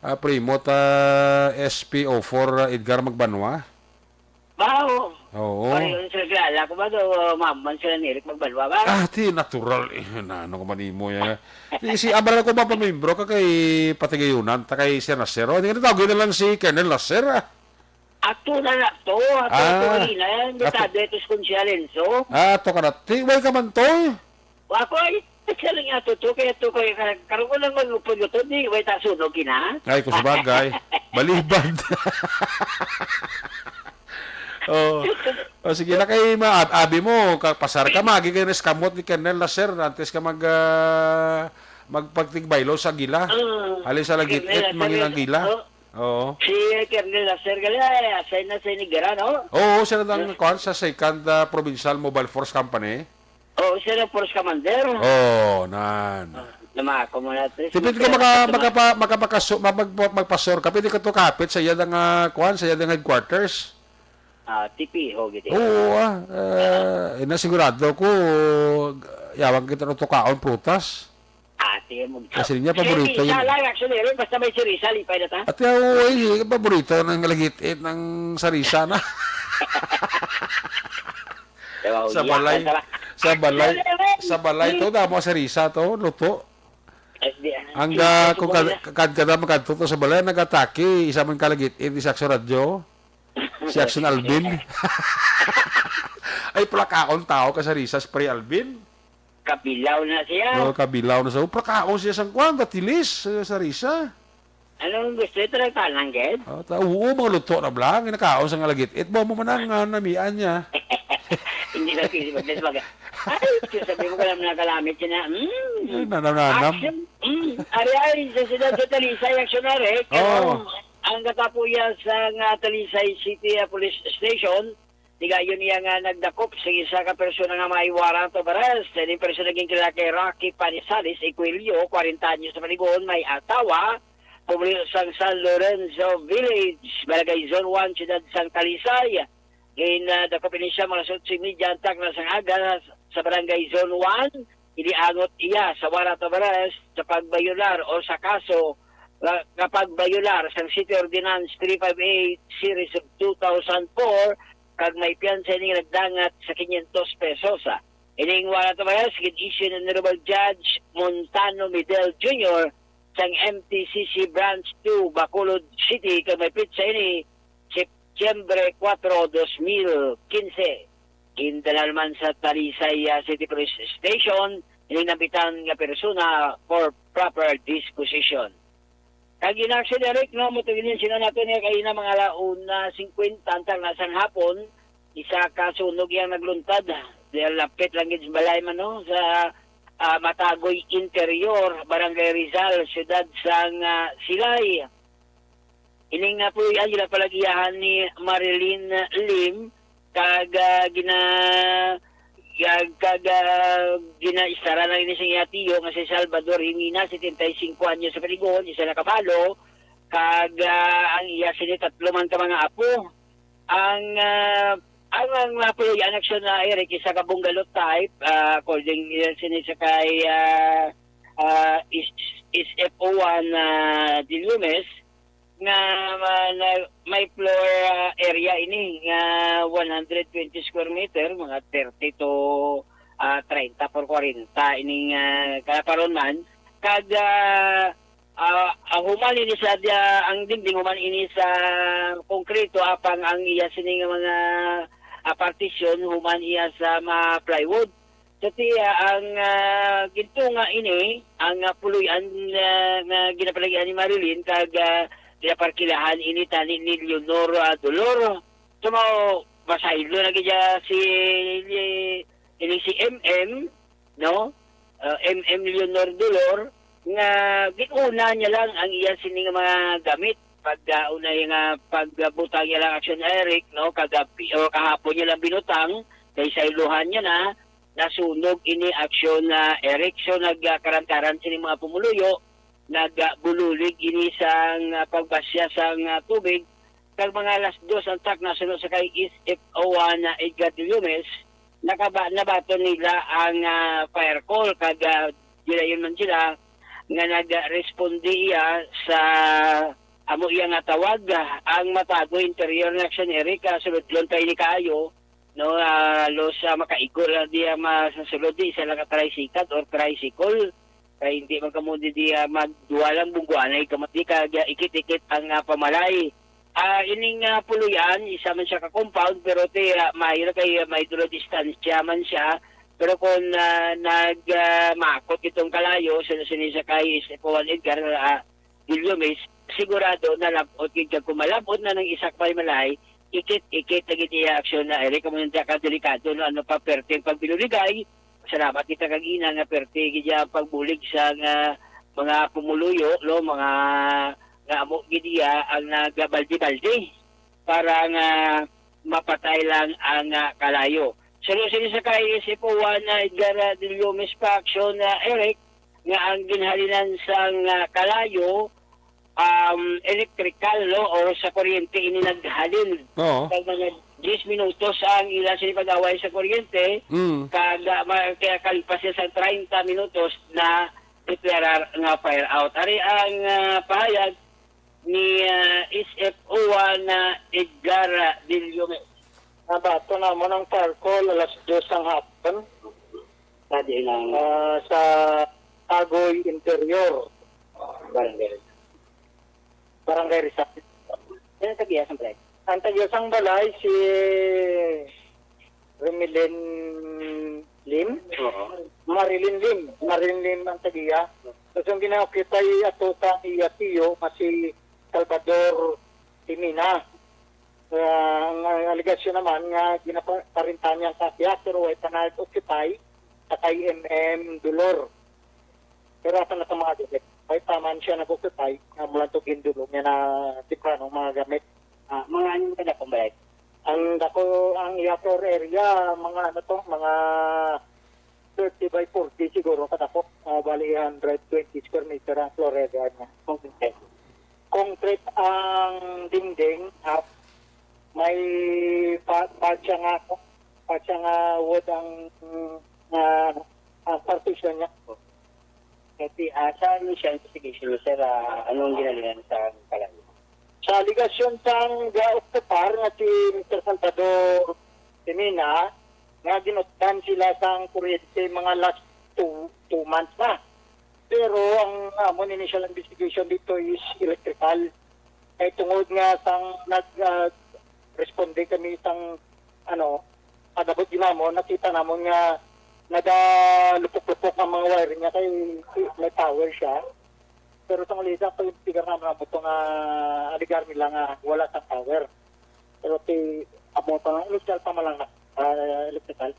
ah, Primo ta S P O four, ah, Edgar Magbanwa. Ba, oo. Oo. Pareho sila kilala ko ba do, maman sila ni Eric Magbanwa ba? Ah, ti natural eh. Na, ano ko man imo ya. Si, si Abra ko ba pamimbro ka kay Patigayunan, ta kay Sir Nasir. O, hindi ka tawagin na lang si Colonel Nasir, ah. Ato na na to, ato Ah. to rin, eh. Ato. Detado ito si Consialenso. Ah, ato ka na. Ti, way ka man to, eh. Wa ko, ay, siya lang ato to, kaya to, kaya ka-, karon ko lang mag-upod-upod, di, way ta sunog, ina. Ay, kung sabagay. Balibad. Oh. Oh, sige na kay ma-, ab-, abi mo, ka-, pasar ka, magi kayo na iskamot ni Colonel Nasser antes ka mag, ah, magpagtigbaylo sa Agila. Mm. Halin sa Lagit Colonel Nasser, Mangilang Gila. Oh. Oo. Si Colonel Nasser gali, ay, assign na sa Niagara, no? Oo, siya na ang, kuwan, sa Second, ah, Provincial Mobile Force Company. Oo, siya ang force commander. Oo, nan. Ah, namako mo na, Tris. Tipid ko maka-, makapa-, makapakaso-, mag-, mag-, magpasor ka, pwede ka to kapit sa iya nga, kuwan, sa iya nga headquarters. Ah, T P, ho, gid. Oo, ah. Eh, ina, sigurado ko, yawag kita ng tukaon prutas. Ah, sige mo. Kasi niya, paborito yun. Sa risa lang, actually, Eric, basta may sirisa, lipay na ta. At, oo, eh, paborito ng Lagit-it ng sarisa na. Diba, Sa uya, balay, basta ba? Sa balay, Actually, Eric, sa balay to, hmm. Damo sarisa to, luto. Ay, di, ah, Ang, di, ah, di, kung di, kad-, kad-, kada makadto to sa balay, nagatake, isa man ka Lagit-it, isa sa radyo. Si Action Alvin. Ay, plakaon tao ka sa risas, Pre Alvin. Kabilaw na siya. Oh, kabilaw na sa, oh, plakaon siya sang kwan, datilis, eh, sa risa. Anong gusto ito ng tanang, Ged? Oh, ta-, oo, mga luto na blang, nakaon sa nga Lagit-it. Mo, mo man ang, ah, namian niya. Hindi na pili mag-, mag-, ay, sabi mo ka lang nakalamit siya na, mm. Eh, nanam-nanam. Action, mm. Ari, ari, sa siyudad sa Talisay, action na, Rick. Oh. Ang, ang katapuya sa nga Talisay City, ah, Police Station, tigayon niya nga nagdakop sa isa ka persona nga may warrant of arrest. Ining persona ginkilala kay Rocky Panisales Equilio, kwarenta anyos sa paliguon, may asawa, pumuluyo sang San Lorenzo Village, Barangay Zone one, Siyudad sang Talisay. Gin, ah, dakop ini siya mga alas otso y media ang takna sang aga sa Barangay Zone one. Iniangot iya sa warrant of arrest sa pagbayolar o sa kaso nga, nga pagbayolar sang City Ordinance three five eight Series of two thousand four, kag may piyansa ini nga nagdangat sa quinientos pesos. Ining warrant of arrest gin-issue ni Honorable Judge Montano Medel Junior sang M T C C Branch two, Bacolod City, kag may petsa ini, Setyembre kuwatro, dos mil kinse. Gindala naman sa Talisay, ah, City Police Station ining nambitan nga persona for proper disposition. Kag in action, Eric, no, mo to gid sino nato niya kay na mga ala una singkwenta ang takna sang hapon, isa ka sunog yang nagluntad. Dahil lapit lang gid sa balay man, no, sa, ah, Matagoy Interior, Barangay Rizal, siyudad sang, ah, Silay. Ining, ah, puloy-an ginapalagiyahan ni Marilyn Lim, kag, ah, gina-, kag, kag, ah, ginaistara lang ini sa iya tiyo nga si Salvador Jimena, setenta y cinco anyos sa paliguon, isa na kabalo, kag, ah, ang iya sini tatlo man ka mga apo. Ang, ah, ang, ang, ah, puloy-an aksyon na, Eric, isa ka bungalow type, ah, according, ah, sini sa kay, ah, ah, is, is F O one, ah, Dillumes, nga, ah, na, may floor, ah, area ini nga one hundred twenty square meter, mga thirty to, ah, treinta por kwarenta ining, ah, kalaparon man. Kag, ah, ah, ah, human ini sa dia, ang dingding human ini sa konkreto, apang ang iya sini nga mga, ah, partisyon human iya sa mga plywood. Sa tiya, ang, ah, gintunga ini, ang, ah, puloy-an, ah, nga ginapalagian ni Marilyn, kag, ah, ginaparkilahan ini tani ni Leonor, ah, Dolor. So, mao, masaylo na gid siya si, ini si M M, no? Ah, M M Leonor Dolor, nga gin-una niya lang ang iya sini nga mga gamit. Pag, ah, una yung, ah, pagbutang niya lang action, Eric, no? Kag, ah, pi-, o kahapon niya lang binutang, kay sayluhan niya na, nasunog ini aksyon na Eric. So, nagkarantaran sini mga pumuluyo, nagbuligan ini sang, ah, pagbasya sang, ah, tubig, kag mga alas dos ang takna suno sa kay S F O one na Edgar Dellumes, nakaba-, nabaton nila ang, ah, fire call, kag, ah, gilayon man sila nga nagresponde iya sa amo iya nga tawag, ah, ang Matago Interior nga aksyon, Eric, ah, sulodlon pa ini kaayo, no, ah, halos, ah, makaigo lang di, ah, ma-, sa sulod di, isa lang ka tricycle or tricycle. Kay hindi man kamo di, di, ah, magduwa lang bungguanay kamo di, kag, ah, ikit-ikit ang, ah, pamalay. Ah, ining, ah, puloy-an, isa man siya ka compound, pero ti, ah, maayo na kay, ah, may dulo distansya man siya. Pero kung, ah, nag, ah, makot itong kalayo, sa sini sa kay is Juan Edgar, ah, Guillaume, sigurado na labot gid kag kung malabot na ng isa ka panimalay, Ikit-ikit na gid iya aksyon na, Eric, amo nang ka delikado, no? Ano pa, perte ang pagbinuligay. Salamat kita kagina nga perte gid iya ang pagbulig sa nga mga pumuluyo, no? Mga nga amo gid iya ang nagabaldi-baldi para nga mapatay lang ang, ah, kalayo. Suno sini sa kay S F O one na Edgar, ah, Del Gomez pa aksyon na, Eric, nga ang ginhalinan sang, ah, kalayo, um, electrical, no, or sa kuryente ini naghalin. Oo. Kag mga diyes minutos ang ila sini pag-away sa kuryente, Mm. kag, ah, ma-, kaya kalpas siya sa treinta minutos na deklarar nga fire out. Ari ang, ah, pahayag ni, ah, S F O one na Edgar, ah, Del Gomez. Nabaton namon ang fire call alas dos ang hapon. Sa di lang Ah, sa Agoy Interior. Barangay. Barangay Rizal. Yan ang tagiya sang balay. Ang tagiya sang balay si Remilin Lim? Oo. Marilyn Lim. Marilyn Lim ang tagiya. Tapos ang gina-occupy ato sa iya tiyo nga si Salvador Timina. Ah, ang, ang alegasyon naman nga ginaparintahan niya ang tagiya pero way pa nag-occupy sa kay M M Dolor. Pero asa na sa mga gamit? Way pa man siya nag-occupy, nga mula to gindulong niya na temprano ang mga gamit. Ah, mga ano ka na pambayad? Ang dako, ang iya floor area, mga ano to, mga thirty by forty siguro kadako. Ah, bali, hundred twenty square meter ang floor area niya. Okay. Concrete ang dingding, half. May pa, pa siya nga, pa siya nga wood ang, nga, ang partition niya. Kasi, ah, sa initial investigation, sir, ah, anong ginalinan sa kalayo? Sa alegasyon sang ga-occupar nga si Mister Salvador Timina, nga ginutdan sila sang kuryente mga last two, two months na. Pero ang amon initial investigation dito is electrical. Kay tungod nga sang nag, ah, responde kami sang, ano, pag-abot ginamon, nakita namon nga nagalupok-lupok ang mga wiring niya kay may power siya. Pero sa ulisa, pag-imbestigar naman ang buto nga alegar nila nga wala sang power. Pero ti, amo pa nga, initial pa man lang na, ah, electrical.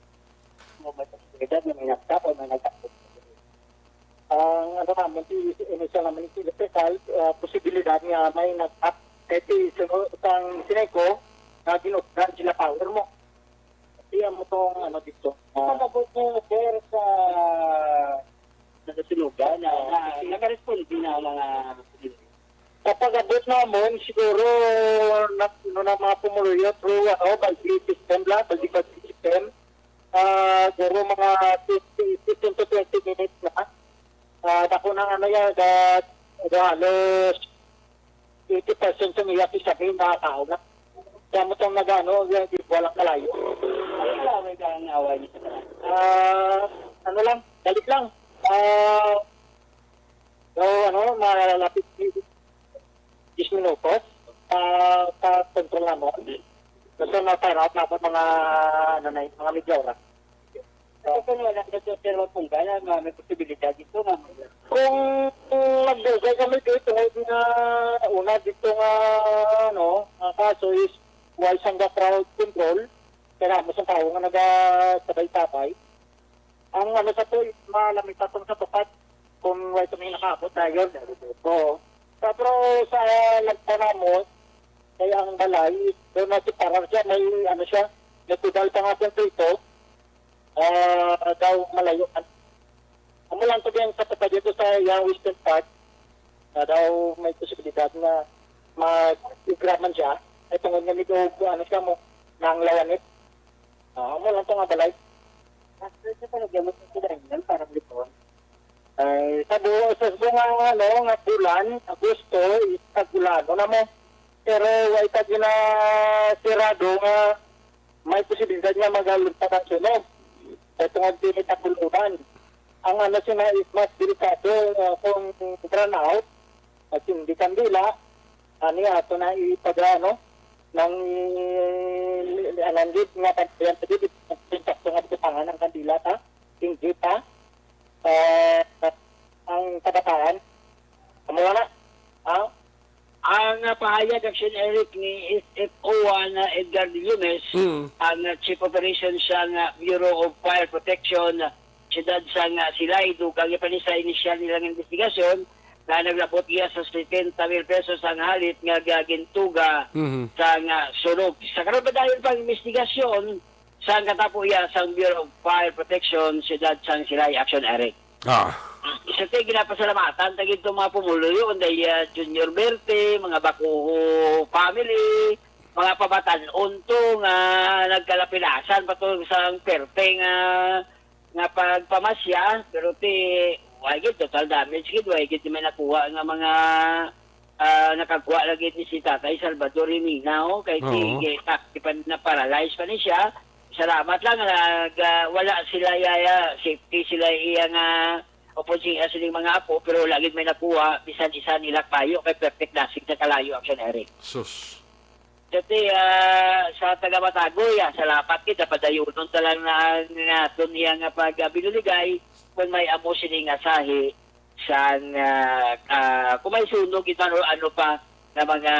Mo may posibilidad na may nagtap o may nagtap. Ang ano naman, ti, initial naman, ti, electrical, ah, posibilidad nga may nagtap. Kaya ti, sunod, sang sinay ko, nga ginugdan sila power mo. Iya mo tong ano dito. Ah. Pag-abot mo, sir, sa nagasunugan na, na nakaresponde na ang mga Sa pag-abot namon, siguro, na, ano na mga pumuluyo through, ano, baldi system lang, baldi, baldi system. Ah, siguro mga fifteen, fifteen to twenty minutes na. Ah, dako na, ano yan, da, da, halos eighty percent sa iya, isa rin nakatao na. Kaya mo tong nag-ano, yan, di, walang kalayo. Ano kalayo ka ang away niyo sa tanan? Ah, ano lang, balik lang. Ah, so, ano, malapit ni diyes minutos, ah, sa control namon. Gusto na fire out namon mga, ano na, mga media oras. Kasi kung wala ka sa pero kung gana, ma-, may posibilidad dito na Kung magdugay kami dito, tungod nga una dito nga, ano, ang kaso is why sang crowd control, kaya mo sa tao nga nagasabay-sabay. Ang ano sa to, malamit atong sa tukad kung way kami nakaabot dayon. Oo. Sa, pero sa lagpa namon, kaya ang balay, doon na si Parar siya, may ano siya, may pedal pa nga kung ito, ah, daw malayo. Amo lang to din sa tukad dito sa iyang western part, na daw may posibilidad na mag-igra man siya, ay tungod nga nito, ano siya mo, nang lawanit. Ah, amo lang to nga balay. After sa talagyan mo sa sila, para lipon. Ay, sa bu-, sa bunga nga, ano, nga bulan, Agosto, is tag-ulan, ano mo? Pero wa ita ginasirado nga may posibilidad nga magalunta ang sunog. Kay tungod dili tag-ulan. Ang ano sina is mas delikado, ah, kung brownout, at hindi kandila, ani ato na ipag-, ano, nang, anong gid nga pagkayan sa gid, sakto nga butangan ang kandila ta, hindi ta, eh, ang kabataan, amo na, ang Ang, ah, Ayag Action Eric ni S F O one, ah, Edgar Dillumes, Mm. ang, ah, Chief Operation sang, ah, Bureau of Fire Protection, ah, siyudad sang, ah, Silay, dugang niya pa ni sa inisyal nilang investigasyon nga naglabot iya sa setenta mil pesos ang halit nga ga-, gintuga Mhm. sang, ah, sunog. Sa karon, padayon pang investigasyon sang katapo iya sang Bureau of Fire Protection, siyudad sang Silay, Action Eric. Ah. Sa ti ginapasalamatan ta gid tong mga pumuluyo, unday, ah, Junior Berte, mga Bacuho family, mga pabatan-on to nga nagkalapilasan pa to sang perte nga, nga pagpamasya, pero ti way gid total damage gid, way gid may nakuha nga mga, ah, nakakuha lagi ni si Tatay Salvador Jimenao, kay Oo. ti, ti pa, na-paralyze pa ni siya. Salamat lang, nag, ah, wala sila, yaya, safety sila iya nga, upod siya sining mga apo, pero wala gid may nakuha, bisan isa nila kayo, kay perfect dasig sa kalayo, Action Eric. Sus. Dati, ah, sa taga Matagoy, ah, salamat kita, padayunon ta lang na naton niya nga pag, ah, binuligay, kung may amo sini nga sahi, sang, ah, ah, kung may sunog ito, ano, ano pa na mga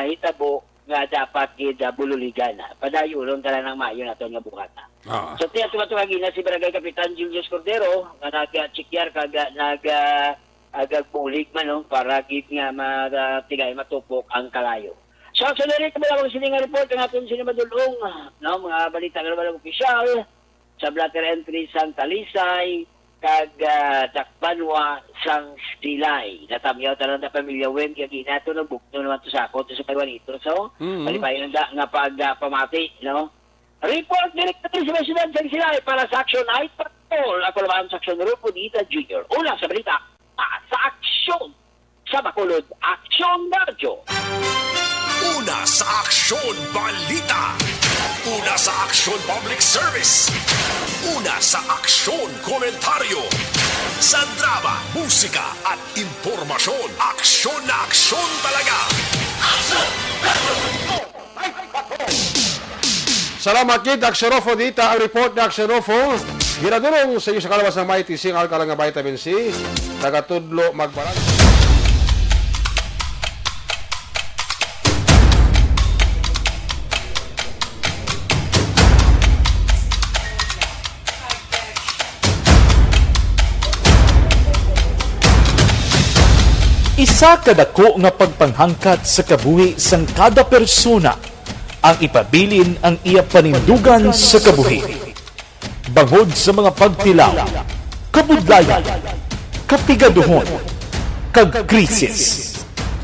hitabo nga dapat gid, ah, bululigan, ah. Padayunon ta lang ng maayo naton nga buhat, ah. Ah. So, tiyan, tumatungag ina si Barangay Kapitan Julius Cordero, nga nag-, ah, chikyar kag, ah, nag-, ah, agagbulig man, no, para gid nga ma-, ah, tigay matupok ang kalayo. So, sa diri, malawang sini nga report, ang aton sini madulong, no, mga balita nga walang opisyal, sa blotter entry sang Talisay, kag, ah, Dakbanwa sang Silay. Natamyaw tanan na pamilya Wen, kag inato nang bukno naman to sa ako, to sa kay Juanito. So, Mm. malipayon na nga pag, ah, pamati, no? Report direct sa siyudad sang Silay para sa Action Night Patrol. Ako naman sa Action Rufo Dita Junior. Una sa balita, ah, sa aksyon sa Bacolod, Aksyon Radyo. Una sa Aksyon Balita. Una sa Aksyon Public Service. Una sa Aksyon Komentaryo. Sa drama, musika, at impormasyon, aksyon na aksyon talaga. Aksyon! Salamat gid, Action Rufo. Dita ang report ni Action Rufo. Ginadulong sa inyo sa kalawas ng Mighty Sing Alkaline nga Vitamin C. Tagatudlo magbaran. Isa ka dako nga pagpanghangkat sa kabuhi sang kada persona ang ipabilin ang iya panindugan sa kabuhi. Bangod sa mga pagtilaw, kabudlayan, kapigaduhon, kag krisis,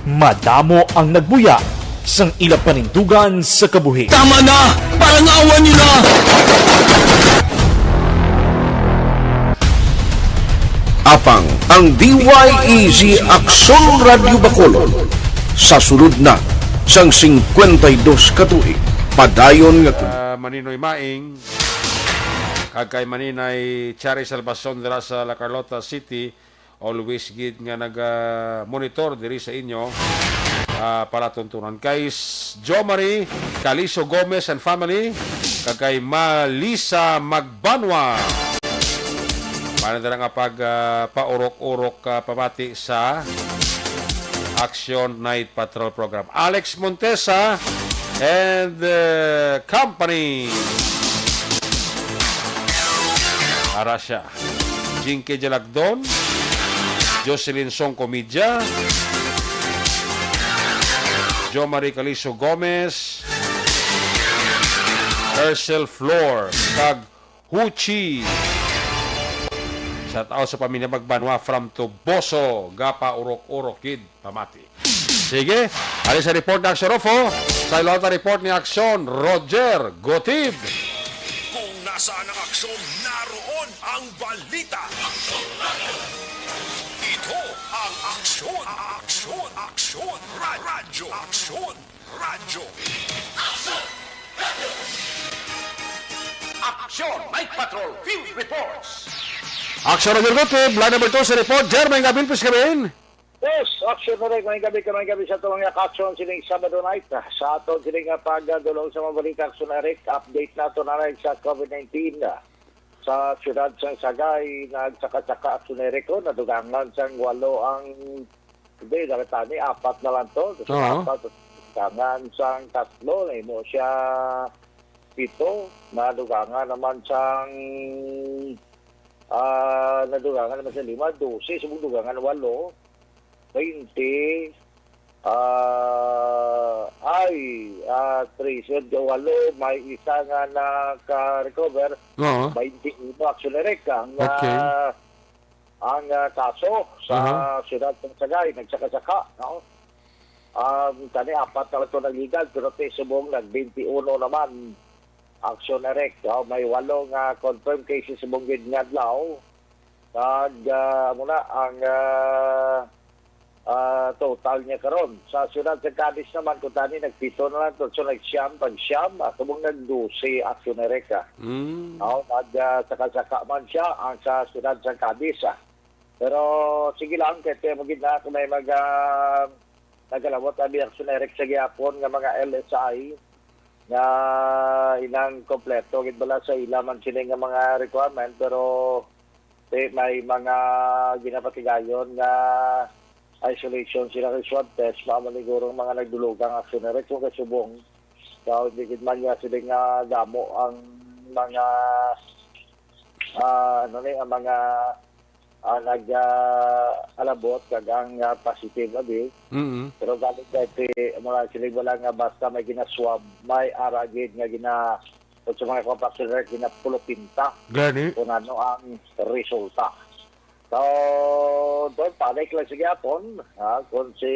madamo ang nagbuya sang ila panindugan sa kabuhi. Tama na! Parangawan nila! Apang ang D Y E G Aksyon Radyo Bacolod sa sulod na sang singkwenta y dos ka tuig, padayon nga Ah, Maninoy Maing, kag kay Maninay Chari Salvacion dira sa La Carlota City, always gid nga nag, ah, monitor diri sa inyo, ah, palatuntunan. Kay S-, Jo Marie Caliso Gomez and family, kag kay Malisa Magbanwa. Para dira nga pag, ah, paurok-urok, ah, pamati sa Action Night Patrol Program. Alex Montesa and, uh, company. Ara siya. Jinky Jalagdon, Jocelyn Song Comedia, Jo Marie Caliso Gomez, Hercel Flor, kag Huchi. Shout out sa pamilya Magbanwa from Toboso, gapa urok-urok gid pamati. Sige, ali sa report ni Aksyon Rufo, sa ilawta report ni Aksyon Roger Gotib. Kung nasaan ang aksyon, naroon ang balita. Ito ang Aksyon, Aksyon, Aksyon, Ra-, Radyo, Aksyon. Radyo. Action Night Patrol Field Reports. Action Radyo Gutib, line number two sa report. Jer, may gabi, please, gabi. Yes, Action Direct, may gabi ka, may gabi sa atong mga action sining Sabado night. Sa aton sining nga pagdulong sa mga balita, Action Direct, update nato na rin sa COVID nineteen. Sa siyudad sang Sagay, nagsaka-saka, Action Direct, oh, nadugangan sang walo ang Hindi, nakita ni, apat na lang to. Gusto Oo. apat. Tangan sang tatlo, nahimo siya pito. Nadugangan naman sang, ah, nadugangan naman sa lima, dose. Subong dugangan, walo, twenty, ah, ay, ah, trese, walo, may isa nga naka-recover, Oo. twenty-one, Action Direct, ang, Okay. ah, ang, ah, kaso sa Aha. siyudad ng Sagay, nagsaka-saka, no? Um, kani apat na lang to nag-legal, pero ti subong nag-twenty-one naman, Action Direct, no? May walo nga confirmed cases subong gid nga adlaw. Kag, ah, amo na ang, ah, ah, total niya karon. Sa siyudad sa Cadiz naman, kung tani, nagpito na lang to. So, nagsiyam, pag-siyam, ah, subong nag-dose, Action Direct, ah. Mm. Oh, nag, ah, saka-saka man siya ang sa siyudad sa Cadiz, ah. Pero sige lang, kay mo gid na kung may mag, ah, nagalawat ang Action Direct sa gihapon nga mga L S I nga inang kompleto gid bala sa ila man sini nga mga requirement, pero ti-, may mga ginapatigayon nga isolation sila kay swab test, mao man siguro ang mga nagdulugang Action Direct kung kasubong. So, hindi gid man niya sila nga damo ang mga, ah, ano ni, ang mga, ah, nag, ah, alabot kag ang, ah, positive abi. Mm. Pero galing dati, mga sila wala nga basta may ginaswab, may ara gid nga gina-, o sa mga kapag sila ginapulupinta Gani. kung ano ang resulta. So, doon, panic lang sa gihapon, ha, kung si,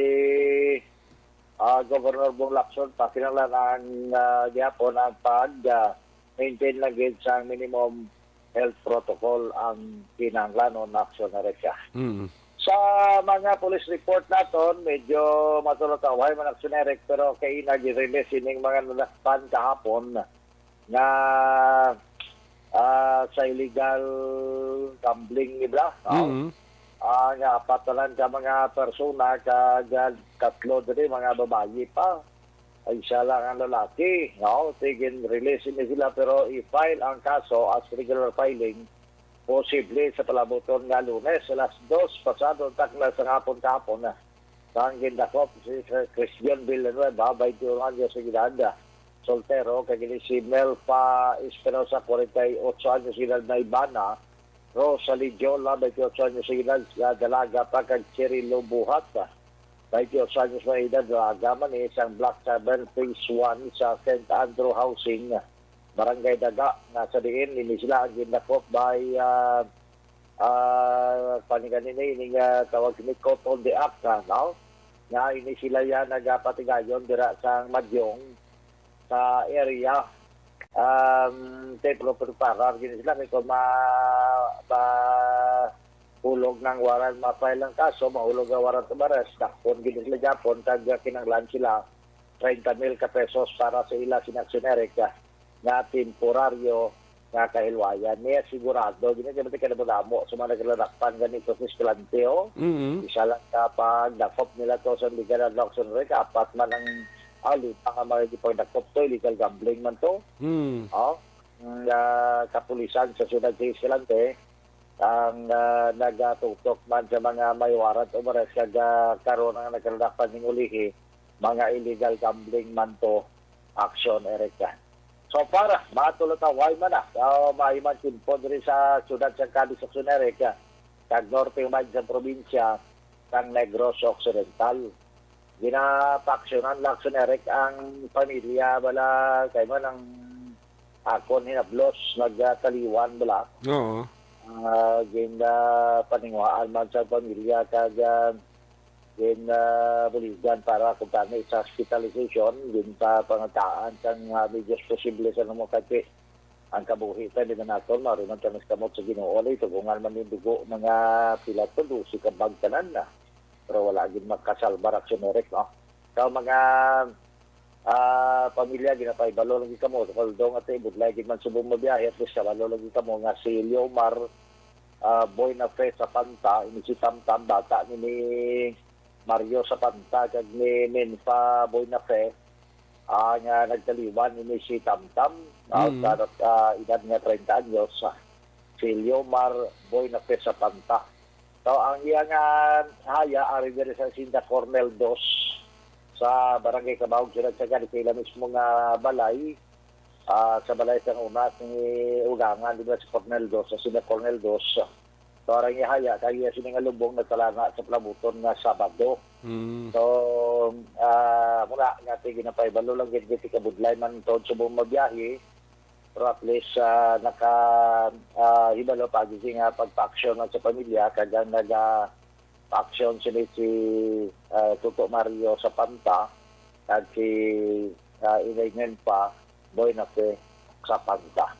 ah, Governor Bong Lacson, pakinahanglan ang, ah, gihapon ang pag, ah, maintain lang gid sa minimum health protocol ang kinahanglanon, Action Direct. Mm. Sa mga police report naton, medyo matulog-away man, Action Direct, pero kay nag-release ining mga nadakpan kahapon nga, ah, sa illegal gambling nila, no? Mm. Ah, nga apat na lang ka mga persona, kag, ah, tatlo diri, mga babayi pa. Ay, isa lang ang lalaki, no? Sige, release ni sila, pero i-file ang kaso as regular filing, posible sa palabuton nga Lunes, alas dos, pasado ang takna sa hapon kahapon na. Sang gindakop si Sir Christian Villanueva, twenty-one anyos sa edad, soltero, kag ini si Melfa Espinosa, forty-eight anyos sa edad, may bana, Rosalie Jola, twenty-eight anyos sa edad, nga dalaga pa, kag Cherry Lobuhat, twenty-eight anyos sa edad, dalaga man, isang Block seven, Phase one sa Saint Andrew Housing, Barangay Daga, nga sa diin ini sila ang gindakop by, ah, ah, paningan ini, ini nga tawag ni Court on the Act, ah, no? Nga ini sila yan nagapatigayon dira sa Madyong, sa area. Um, te, pero preparar gini sila kay kung ma-, ma-, hulog ng warrant, ma-file ang kaso, mahulog ang warrant of arrest, dakpon gini sila gyapon, kag kinahanglan sila treinta mil ka pesos para sa ila, sina Action Direct, ah, nga temporaryo nga kahilwayan. Niya sigurado, gini, di ba, ti kadamo-damo sa mga nagladakpan ganito sa estudyante, oh. Mm. Isa lang ka pagdakop nila to sa legal adoption rate, apat man ang, ah, lima nga mga gipagdakop to, illegal gambling man to. Mm. Oh, ang, ah, kapulisan sa siyudad sa Escalante, ang, ah, nagatutok man sa mga may warrant of arrest kag, ah, karon ang nagkaladak pa ning ulihi, mga illegal gambling man to, Action Direct. So far, matulog-away man na. So, may man timpo diri sa siyudad sang Cadiz, Action Direct, kag norte man sa probinsya sang Negros Occidental. Ginapaksyonan lang, Action Direct, ang pamilya bala, kay man ang akon hinablos, nagtaliwan bala. Oo. Ah, gin, ah, paninguhaan man sa pamilya kag, ah, gin, ah, buligan para kumpani sa hospitalization, gin pa pangataan sang, ah, medios posible sa namo kay ang kabuhi ta, di man naton, maari man ta mas kamot sa Ginoo, lay tugungan man ning dugo, mga pila to, dose ka bag tanan na. Pero wala gid makasalbar, Action Direct, no? Sa mga, ah, pamilya, ginapahibalo lagi kamo, although nga ti, budlay gid man subong mabiyahe, at least kabalo lagi kamo nga si Leomar, ah, Boy na Fe sa Panta, ini si Tamtam, bata ni, ni Mario sa Panta, kag ni Menfa Boy na Fe, ah, nga nagtaliwan ini si Tamtam, ah, Mm. sa, ah, edad nga treinta anyos, ah, si Leomar Boy na Fe sa Panta. So, ang iya nga haya, ari diri sa Hacienda Cornel Dos, sa Barangay Kabaog, sila sa gani sa ila mismo nga balay, ah, sa balay sang una ni Ugangan, di ba, si Cornel Dos, sa sina Cornel Dos. So, arang ihaya, kaya sini nga lubong nagtalanga sa palabuton nga Sabado. Mm. So, ah, muna, nga ti ginapahibalo lang gid, gid kabudlay man tod subong mabiyahe, pero at least, ah, naka, ah, hibalo pa gid nga pagpa-action man sa pamilya, kag ang naga-action sini si, ah, Toto Mario sa Panta, kag si, ah, Inay Nenpa Boy na si sa Panta.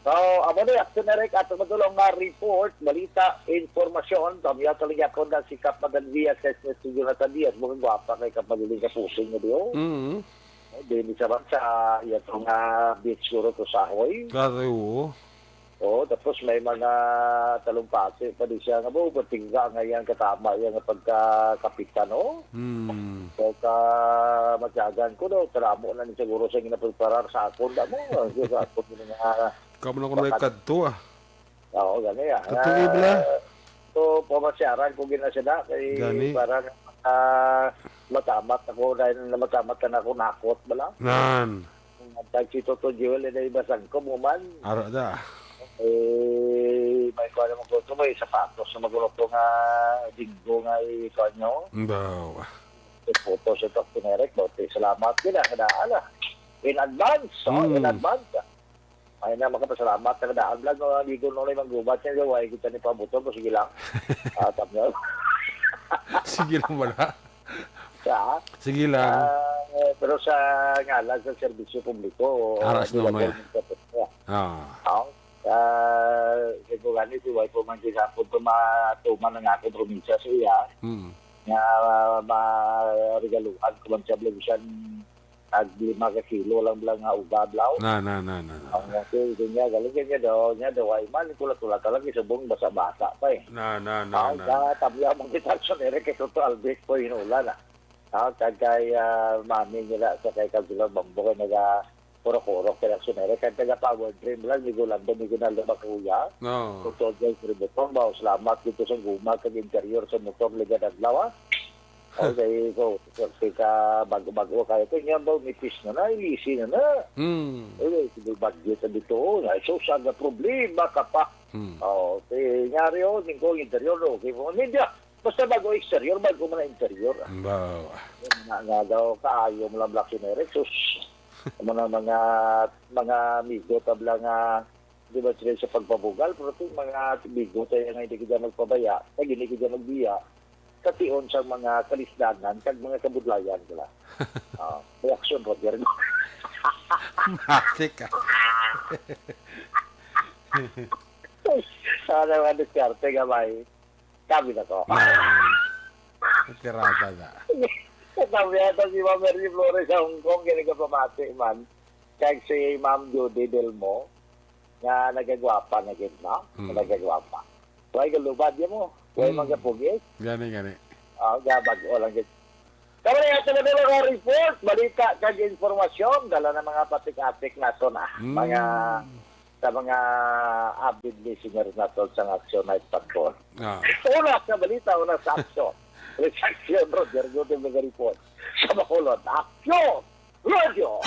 So, amo ni, Action Eric, ato madulong nga report, balita, informasyon. Kami ang kaligakon na si Kap Madanvia sa studio na sa Diaz. Mga gwapa kay Kap Madaling Kapusing na diyo. Mm. Din isa man sa iya to nga beach siguro to sa Hoy. Kare, oo. Oo, tapos may mga talumpati pa di siya nga, bo, patingga nga iyang katama, iyang pagkakapitan, oh. Hmm. So, ka, matyagan ko daw, karamo na ni siguro sa ginapreparar sa akon, da mo, sa akon nga, Kamo na ko bakat- na kadto, ah. Oo, gani, ah. Kadto, Ah, Ibla. So, pamasyaran ko gina sila, kay Gani. Para, ah, matamat ako, dahil na matamat ka na ako, nakot, bala. Nan. Tag si Toto Joel, eh, basang ko mo man. Ara da. Eh, may kuha naman ko ito, may sapatos na magulo ko nga dinggo nga ikuha nyo. Bawa. Photo sa Tok Pinerek, bote. Salamat yun, ah, kada ala. In advance, oh, in Mm. advance. Ay na, makapasalamat na kada advance, mga amigo, no, may manggubat siya, why kita ni pabuto mo, sige lang. Ah, tapos, Sige lang wala. Sa? Sige lang. Ah, pero sa ngalan sa serbisyo publiko, Aras di na ba may. Pwede sa pagkakita? Ah. Ah, ah, kay ko gani, si wife ko man, si Sapo, tumatuman ang akong probinsya sa iya, Hmm. nga, ah, maregaluhan ko man siya, bisan tag lima ka kilo lang, lang nga uga, blaw. Na, na, na, na, na. Ang nga, si, niya, galing niya daw, niya daw, ay man, tula-tula talaga, subong basa-basa pa eh. Na, na, na, Ah, na. Sa tabi ang mga Action Eric, kay Toto Albic po, hinulan, ah. Ah, kag kay, ah, mami nila sa kay Councilor Bambo, kay naga kurok-kurok kay Action Eric, kag taga Power Dream lang, ni Gulando, ni Gunaldo Bacuya. No. Toto Joy Tributong, ba, salamat dito sa guma, kag interior sa motor, ligad adlaw, ah. Okay, so, swerte ka, bago-bago kayo. Kaya nga ba, nipis na na, ilisi na na. Hmm. Eh, sige, bagyo sa dito, oh, na, so, saga problema ka pa. Hmm. Oh, kay nyari, oh, lingkod interior, okay po. Hindi, ah, basta bago exterior, bago man ang interior, ah. Ba. Nga, nga daw, kaayo mo lang, Black Sinere, sus. Mga, mga, mga amigo, tabla nga, di ba, sila sa pagpabugal, pero itong mga amigo, tayo nga hindi kita magpabaya, kag hindi kita magbiya, kation sa mga kalisdanan, kag mga kabudlayan sila. Ah, reaksyon, Roger. Matik ka. Sana nga diskarte nga may kami na to. Yan. Tirada na. Katabi ata si Ma'am Mary Flores sa Hong Kong, kaya nagpamati man. Kag si Ma'am Judy Delmo, nga nagagwapa na gid, no? Mm. Nagagwapa. Way galubad yun mo. Way Mm. magapugis. Gani, gani. Ah, gabag-o lang gid. Kamo na yata na mga report, balita, kag informasyon, dala na mga patik-atik nato na. Mm. Mga, sa mga avid listeners nato sa Action Night Patrol. Ah. Una sa balita, una sa aksyon. Reaksyon, Roger, good evening report. Sa Bacolod, aksyon! Radyo!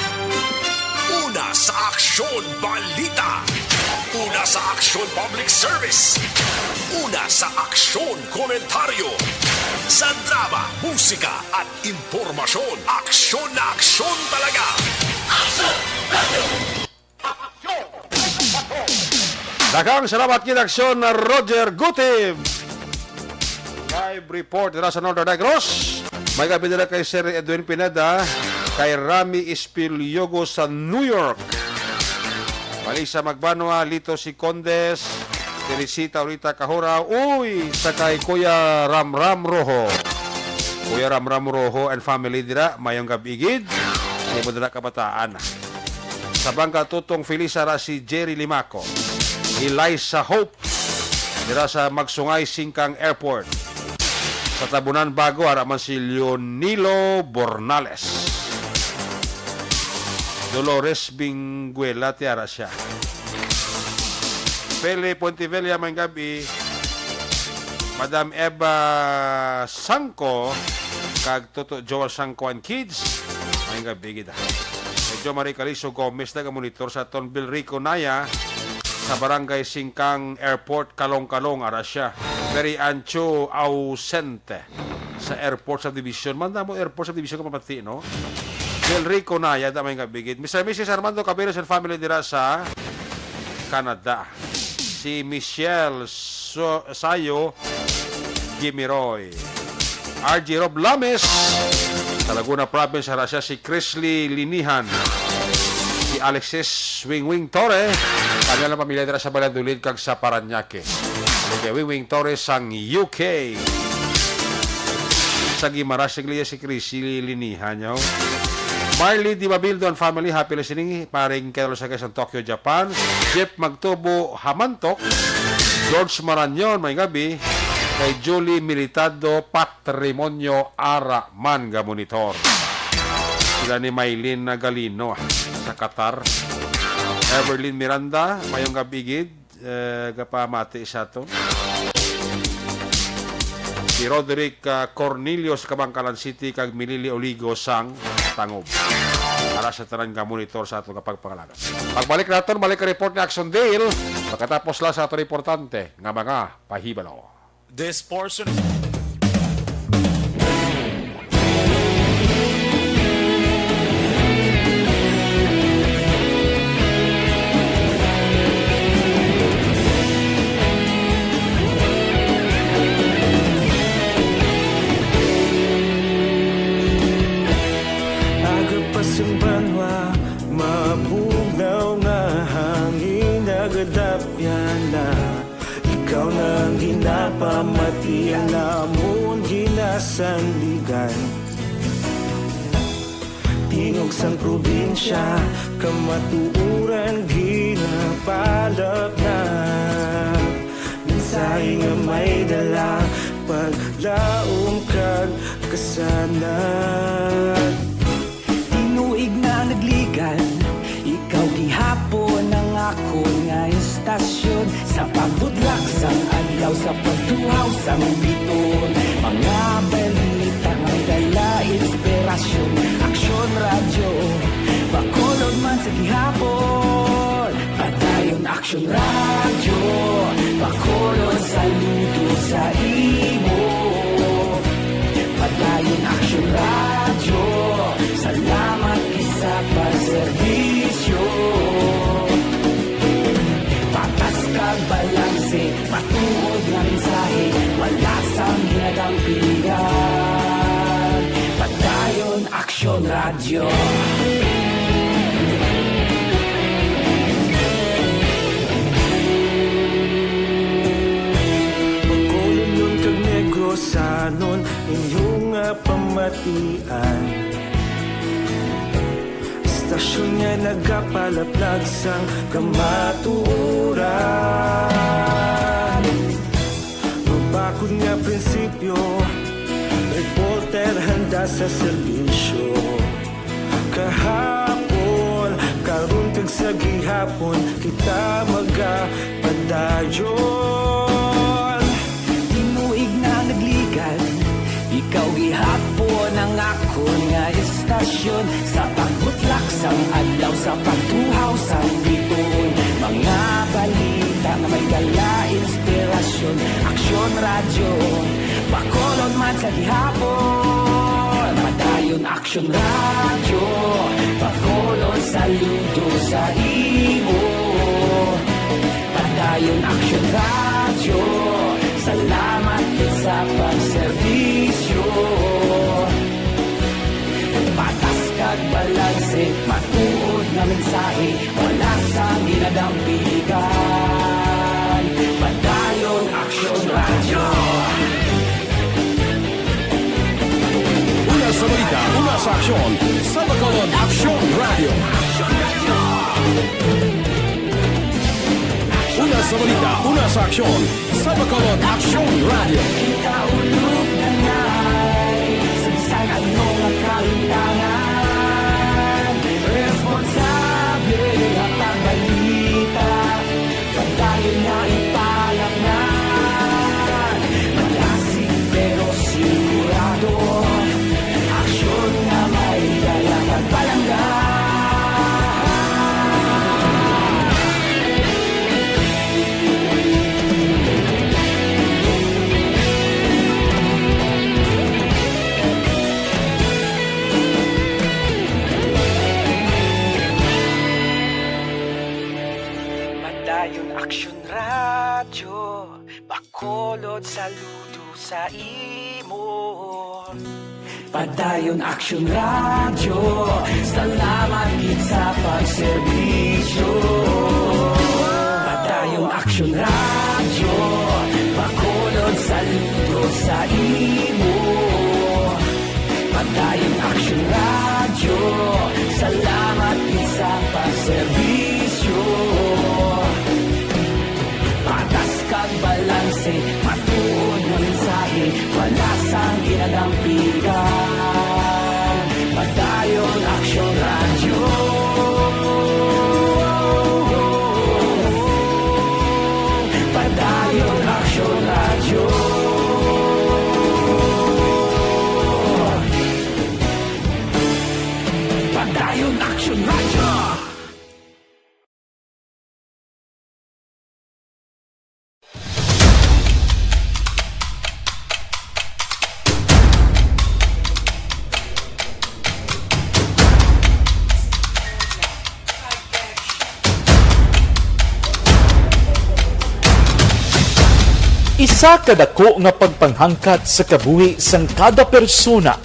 Una sa aksyon, balita. Una sa aksyon, public service. Una sa aksyon, komentaryo. Sa drama, musika, at impormasyon, aksyon na aksyon talaga. Aksyon! Radyo! Daghang salamat, Kinaksyon, Roger Gutib. Live report dira sa Northern Negros. May gabi nila kay Sir Edwin Pineda, kay Rami Espiliogo sa New York. Malisa Magbanwa, Lito Sicondes, Teresita Orita Kahuraw, uy, sa kay Kuya Ramram Rojo. Kuya Ramram Rojo and family dira, mayong gabi gid. Sa imo dira kabataan. Sa Bangka Tutong Felisa ra si Jerry Limaco. Eliza Hope dira sa Magsungay Singkang Airport. Sa Tabunan Bago, ara man si Leonilo Bornales. Dolores Bingguela, tiara siya. Pele Pontivilla, may gabi. Madam Eva Sangco, kag Toto Joel Sangco and kids. Maayong gabi gid, ha. Kay Jo Marie Calizo Gomez, nagamonitor sa aton. Bill Rico Naya, sa Barangay Singkang Airport, Kalong-Kalong, ara siya. Mary Ancho ausente sa Airport Subdivision. Manda mo Airport Subdivision ka pamati, no? Bill Rico Naya, damay nga bigid. Mister and Missus Armando Caberos and family dira sa Canada. Si Michelle So-, Sayo Gimiroy. R J Rob Lames, sa Laguna Province, ara siya. Si Chrisley Linihan, si Alexis Wingwing Torre, kami ang pamilya dira sa Valladolid kag sa Parañaque. Okay, Wingwing Torre sang U K. Sa Guimaras, iglesia si Chrisley Linihan, yo. Marley Di Mabildo and family, happy listening. Paring Carlos Saquez sang Tokyo, Japan. Jeff Magtubo Hamantok. George Marañon, may gabi. Kay Julie Militado, Patrimonio Ara man ga monitor. Sila ni Mylene Nagalino, ah, sa Qatar. Everlyn Miranda, mayong gabi gid, eh, gapamati sa ato. Si Roderick, ah, Cornelio sa Kabankalan City, kag Milili Oligo sang Tangob. Para sa tanan nga monitor sa ato nga pagpangalaga. Pagbalik naton, balik ang report ni Action Dale. Pagkatapos lang sa ato importante nga mga pahibalo. This portion is Aga pa sang banwa, mabugnaw nga hangin, nagadapyan na. Ikaw na ang ginapamati, ang amon ginasandigan. Tingog sang probinsya, kamatuoran ginapalapnag. Mensahe nga may dala, paglaom kag kasanag. Tinuig na nagligan, ikaw gihapon ang akon nga istasyon. Sa pagbutlak sang adlaw, sa pagtuhaw sang biton, mga balita nga may dala inspirasyon. Aksyon Radyo, Bacolod man sa gihapon. Padayon Aksyon Radyo, Bacolod, saludo sa imo. Padayon Aksyon Radyo, salamat gid sa pagserbisyo. Patas kag balanse, matuod nga mensahe, wala sang ginadampigan. Padayon Aksyon Radyo. Bacolodnon kag Negrosanon, inyo nga pamatian. Istasyon nga nagapalaplag sang kamatuoran. Mabakod nga prinsipyo, reporter handa sa serbisyo. Kahapon, karon kag sa gihapon, kita magapadayon. Tinuig na nagligan, ikaw gihapon ang akon nga istasyon. Sa pagbutlak sang adlaw, sa pagtuhaw sang biton, mga balita nga may dala inspirasyon. Aksyon Radyo, Bacolod man sa gihapon. Padayon Aksyon Radyo, Bacolod, saludo sa imo. Padayon Aksyon Radyo, salamat gid sa pagserbisyo. Patas kag balanse, matuod nga mensahe, wala sang ginadampigan. Padayon Aksyon Radyo. Una sa balita, una sa aksyon, sa Bacolod Aksyon Radyo. Una sa balita, una sa aksyon, sa Bacolod Aksyon Radyo. Kita ulog na ngay, sa bisan ano nga kalimtangan, responsable nga pagbalita. Padayon nga ipalapngan, Aksyon Radyo, Bacolod, saludo sa imo. Padayon Aksyon Radyo, salamat gid sa pagserbisyo. Padayon Aksyon Radyo, Bacolod, saludo sa imo. Padayon Aksyon Radyo, salamat gid sa pagserbisyo. Patas kag balanse, matuod nga mensahe, wala sang ginadampigan. Padayon Aksyon Radyo. Padayon Aksyon Radyo. Padayon Aksyon Radyo. Isa ka dako nga pagpanghangkat sa kabuhi sang kada persona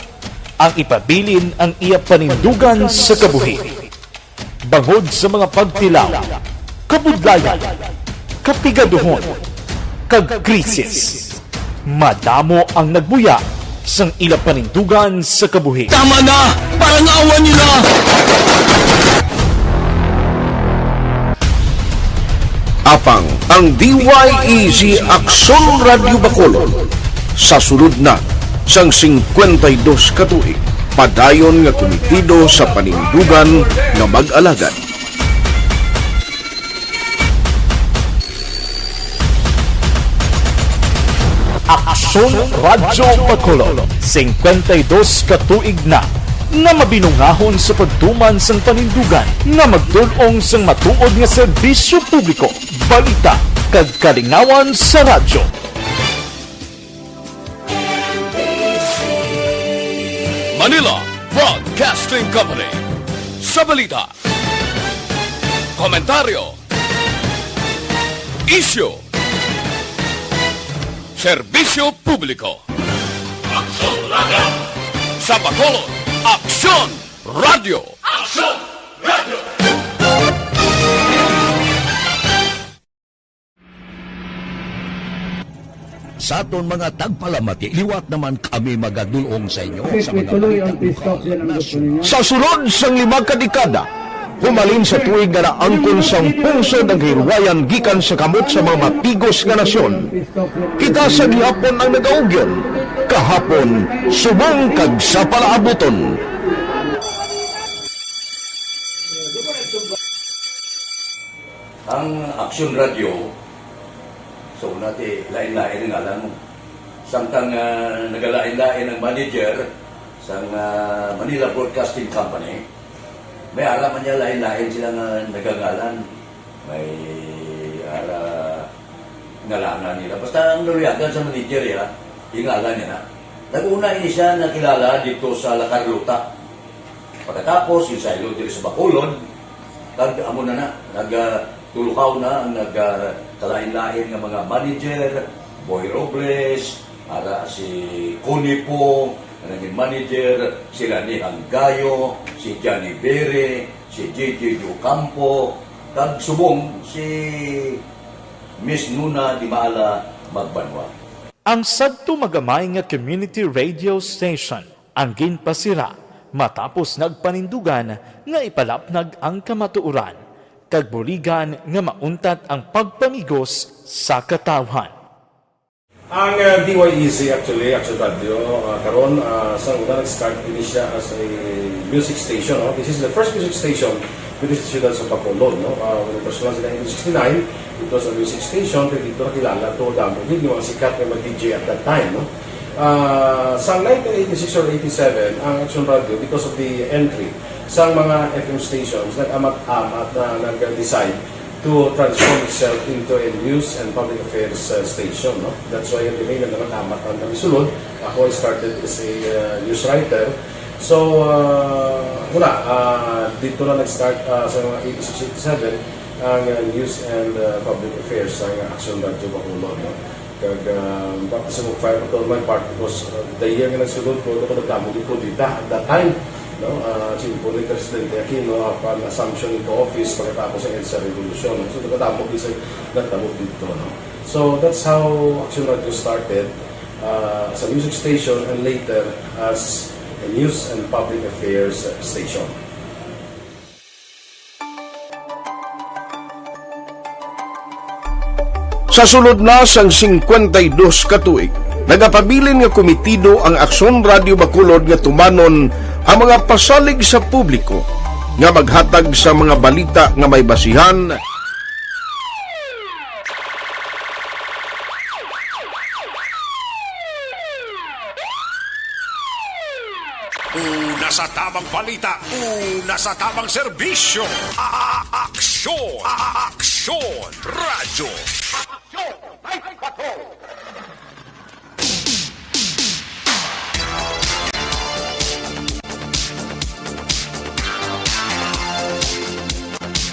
ang ipabilin ang iya panindugan sa kabuhi. Bangod sa mga pagtilaw, kabudlayan, kapigaduhon, kag krisis, madamo ang nagbuya sang ila panindugan sa kabuhi. Tama na! Parang awa nila! Apang ang D Y E Z Aksyon Radyo Bacolod sa sulod na sang singkwenta y dos ka tuig, padayon nga kumitido sa panindugan nga mag-alagad. Aksyon Radyo Bacolod, singkwenta y dos ka tuig na nga mabinungahon sa pagtuman sang panindugan nga magdul-ong sang matuod nga serbisyo publiko, balita, kag kalingawan sa radyo. Manila Broadcasting Company. Sa balita, komentaryo, isyu, serbisyo publiko. Aksyon Radyo. Sa Bacolod, Aksyon Radyo. Aksyon Radyo. Sa aton mga tagpalamati, liwat naman kami magadul-ong sa inyo sa mga balita buhaton nasyonal. Sa sulod sang lima ka dekada, humalin sa tuig nga naangkon sang pungsod ang kahilwayan gikan sa kamot sa mga matigos nga nasyon, kita sa gihapon ang nagaugyon, kahapon, subong kag sa palaabuton. Ang Aksyon Radyo, sa una ti, lain-lain ang ngalan mo. Samtang, ah, nagalain-lain ang manager sang, ah, Manila Broadcasting Company, may ara man niya lain-lain sila nga nagangalan. May ara ngalanan nila. Basta ang naluyagan sa manager, ya, yung ngalan niya na. Nag-una ini siya nakilala dito sa La Carlota. Pagkatapos, ginsaylo diri sa Bacolod, kag amo na na, nag, ah, tuluhaw na ang nag, ah, kalain-lain nga mga manager, Boy Robles, ara si Connie Pong, nga naging manager, sila ni Hanggayo, si Johnny Bere, si J J Ocampo, kag subong si Miss Nuna Di Maala Magbanwa. Ang sadto magamay nga community radio station ang ginpasira matapos nagpanindugan nga ipalapnag ang kamatuoran kag buligan nga mauntat ang pagpamigos sa katawhan. Ang, uh, D Y E Z actually, Action Radio, uh, karon, uh, sa una nag-start ini siya as a music station, no? This is the first music station diri sa siyudad sa Bacolod, no? Uh, when it was launched in nineteen sixty-nine, it was a music station, pero dito nakilala to, damo gid yung mga sikat nga mga D J at that time, no? Ah, sa nineteen eighty-six or eighty-seven, ang Action Radio, because of the entry sa mga F M stations, nag-amat-amat na nag-decide to transform itself into a news and public affairs, uh, station, no? That's why ang Pilipinas naman amat ang kami sulod. Ako, I started as a, uh, news writer. So, uh, wala, uh, dito na nag-start, uh, sa mga eighty-six, eighty-seven, Ang, uh, News and, uh, Public Affairs sang Aksyon Radyo Bacolod, no? Kag, uh, baptism of fire pa to man part because, uh, the year nga nagsulod, ko, ko nagdamo gid ko dita at that time, no? Uh, si Impo ni Presidente Aquino, upon assumption into office, pagkatapos sa EDSA Revolution, no? So, nagdamo gid sa nagdamo dito, no? So, that's how Aksyon Radyo started, uh, as a music station and later as a news and public affairs station. Sa sulod na sang singkwenta y dos ka tuig, nagapabilin nga komitido ang Aksyon Radyo Bacolod nga tumanon ang mga pasalig sa publiko nga maghatag sa mga balita nga may basihan, una sa tamang balita, una sa tamang serbisyo. A-, a-, aksyon, a-, a-, aksyon, radyo. Aksyon, Night Patrol.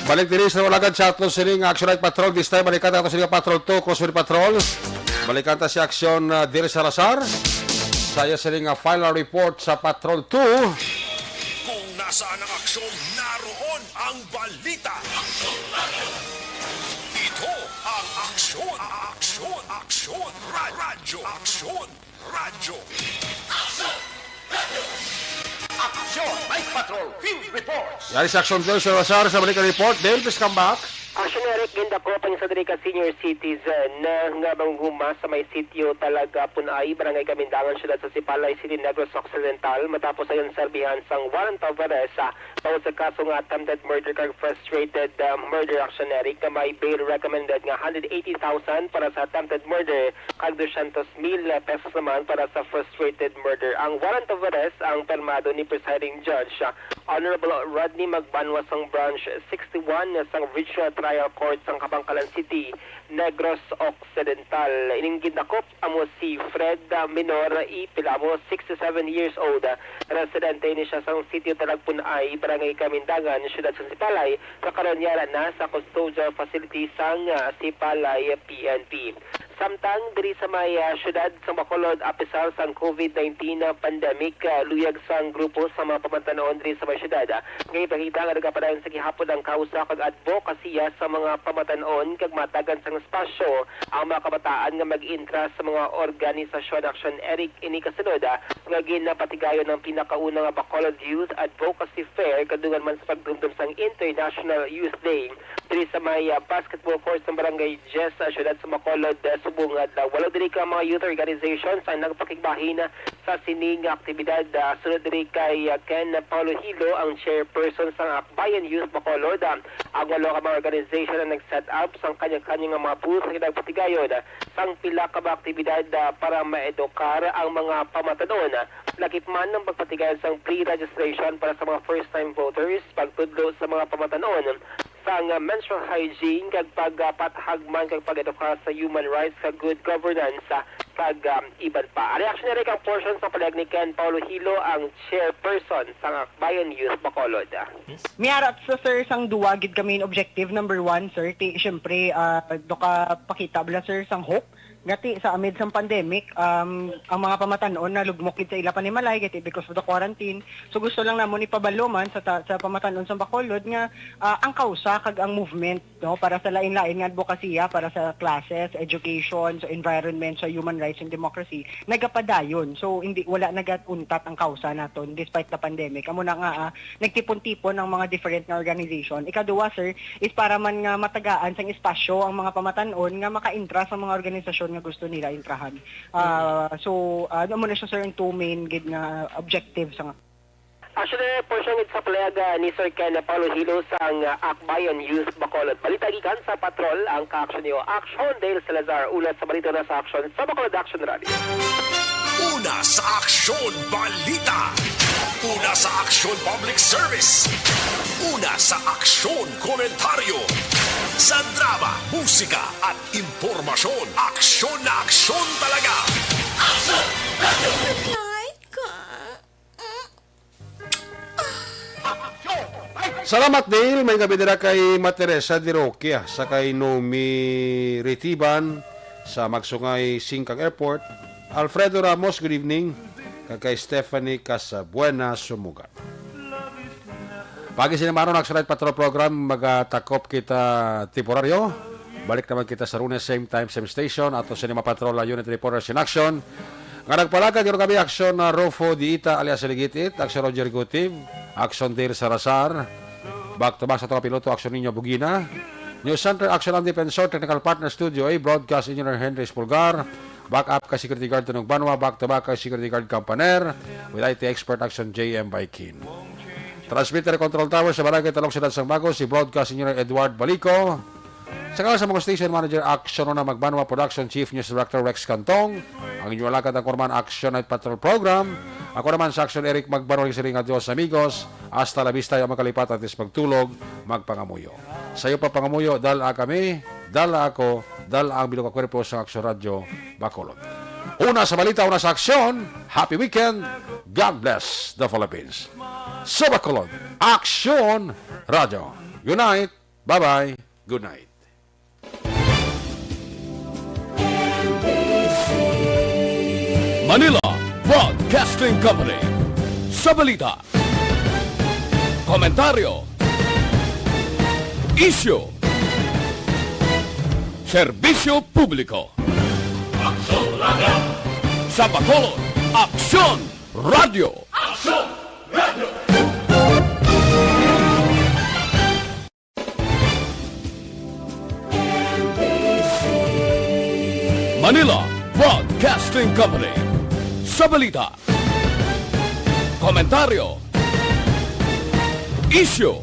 Balik diri sa alagad sa aton sining Action Night Patrol. This time, balikan ta ato sining Patrol two, Crosswind Patrol. Balikan ta si Action, uh, Dir Salazar sa iya sining, uh, final report sa Patrol two. Kung nasaan ang aksyon, naroon ang balita. Ito ang Aksyon, Aksyon, Aksyon, Ra-, Radyo, Aksyon, Radyo. Aksyon, Night Patrol, Field Reports. Yari sa Action Dale Salazar sa balik report. Dale, please come back. Action Eric, gindakop ang isa diri ka senior citizen, uh, nga manghuma sa may sitio Talaga Punay, Barangay Kamindangan, Siyudad sa Sipalay City, Negros Occidental, matapos ang serbihan sang warrant of arrest, uh, tungod sa kaso nga attempted murder kag frustrated, uh, murder. Action Eric, nga may bail recommended nga hundred eighty thousand para sa attempted murder kag dosyentos mil pesos naman para sa frustrated murder. Ang warrant of arrest ang pirmado ni Presiding Judge, uh, Honorable Rodney Magbanwa sang Branch sixty-one sang Regional Trial Court sang Kabankalan City, Negros Occidental. Ining gindakop amo si Fred, ah, Minor E. Pilamo, sixty-seven years old. Residente ini siya sang sitio Talagpunay, Barangay Kamindangan, Siyudad sa Sipalay, nga karon yara na sa custodial facility sang, ah, Sipalay P N P. Samtang diri sa may, ah, siyudad sa Bacolod, apisar sang COVID nineteen pandemic, ah, luyag sang grupo sa mga pamatan-on diri sa may siyudad, ah, nga ipakita nga nagapadayon sa gihapon ang kausa kag advokasya sa mga pamatan-on kag matagan sang espasyo ang mga kabataan nga mag-intra sa mga organisasyon. Action Eric, ini kasunod, ah, nga ginapatigayon ang pinakauna nga Bacolod Youth Advocacy Fair kadungan man sa pagdumdom sang International Youth Day diri sa may, ah, basketball court sa Barangay Diez sa siyudad sa Bacolod, ah, subong nga adlaw. Walo diri ka mga youth organizations ang nagpakigbahin sa sining aktibidad, ah, sunod diri kay, ah, Ken Paulo Hilo, ang chairperson sang Akbayan Youth Bacolod. Ah, ang walo ka mga organization ang nag-set up sang kanya-kanya nga mga booth nga nagpatigayon, ah, sang pila ka mga aktibidad, ah, para maedukar ang mga pamatan-on. Lakip man ang pagpatigayon sang pre-registration para sa mga first-time voters, pagtudlo sa mga pamatan-on sang, ah, menstrual hygiene, kag pagpathag man kag pag-edukar sa human rights kag good governance, ah, kag, ah, iban pa. Ari, Action Eric, ang portion sa palag ni Ken Paulo Hilo, ang chairperson sang Akbayan Youth Bacolod. Yes. May ara sa, sir, sang duwa gid ka main objective. Number one, sir, ti, syempre, ah, do ka pakita bala, sir, sang hope. Gati sa amid sang pandemic, um, ang mga pamatan-on nalugmok gid sa ila panimalay, gati because of the quarantine. So, gusto lang namon ipabalo man sa ta-, sa pamatan-on sa Bacolod nga, ah, ang kausa kag ang movement, no, para sa lain-lain nga advokasya, para sa classes, education, sa environment, sa human rights and democracy, nagapadayon. So, hindi, wala nagauntat ang kausa naton despite the pandemic. Amo na nga, ah, nagtipon-tipon ang mga different nga organization. Ikaduha, sir, is para man nga matagaan sang espasyo ang mga pamatan-on nga makaintra sa mga organisasyon nga gusto nila intrahan. Ah, so, ah, amo na siya, sir, ang two main gid nga objective sa Actually, portion gid sa palag, ah, ni Sir Ken Paulo Hilo sang, ah, Akbayan Youth Bacolod. Balita gikan sa Patrol, ang ka-action niyo, Action Dale Salazar. Una sa balita, una sa aksyon sa Bacolod Action Radio. Una sa aksyon, balita. Una sa aksyon, public service. Una sa aksyon, komentaryo. Sa drama, musika, at impormasyon, aksyon na aksyon talaga. Aksyon! Aksyon! Salamat, Dale. May gabi dira kay Materesa Diroquia sa kay Nomi Ritiban sa Magsungay Singkang Airport. Alfredo Ramos, good evening. Kag kay Stephanie Casabuena Sumugat. Pagi sini maron, Action Night Patrol Program, magatakop kita temporaryo. Balik naman kita sa Lunes, same time, same station. Ato sini mapatrol ang unit reporters in action. Nga nagpalagad karon kami, Action na Rufo Diita alias Ligit-it, Action Roger Gutiv, Action Dale Salazar, back to back sa atong kapiloto, Action Niño Bugina, News Center, Action Andy Pensor, Technical Partner Studio A, Broadcast Engineer Henry Espulgar, back up kay Security Guard Tunog Banwa, back to back kay Security Guard Campaner, with I T expert Action J M Baikin. Transmitter Control Tower sa Barangay Talong, Siyudad sang Bago, si Broadcast Engineer Edward Balico. Sa ngalan sa mga station manager, Action Rona Magbanwa, Production Chief, News Director Rex Cantong, ang inyo alagad ang Kurman Action Night Patrol Program. Ako naman sa Action, Eric Magbanwa, nagsiring, "Adios, amigos. Hasta la vista, ya magkalipat, antes magtulog, magpangamuyo. Sayo pa pangamuyo, dala kami, dala ako, dala ang bilog nga kwerpo sa Action Radyo Bacolod." Una sa balita, una sa aksyon, happy weekend, God bless the Philippines. Sa Bacolod, Action Radyo. Unite, bye-bye, good night. Manila Broadcasting Company. Sa balita, komentaryo, isyu, serbisyo publiko. Aksyon Radio. Sa Bacolod, Aksyon Radio. Aksyon Radio. Manila Broadcasting Company. Sa balita, komentaryo, isyu,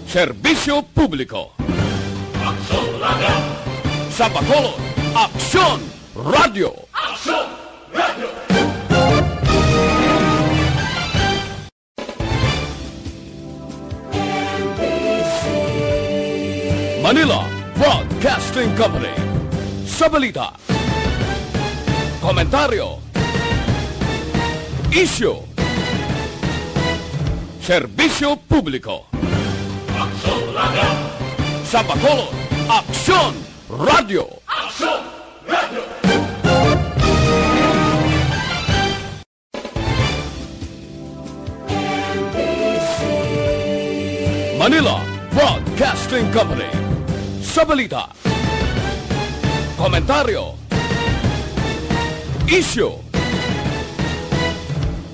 serbisyo publiko. Aksyon Radio. Sa Bacolod, Aksyon Radio. Aksyon Radio. Manila Broadcasting Company. Sa balita, komentaryo, isyu, serbisyo publiko. Aksyon Radio. Sa Bacolod, Aksyon Radio. Aksyon Radio. Manila Broadcasting Company. Sa balita, komentaryo, isyu,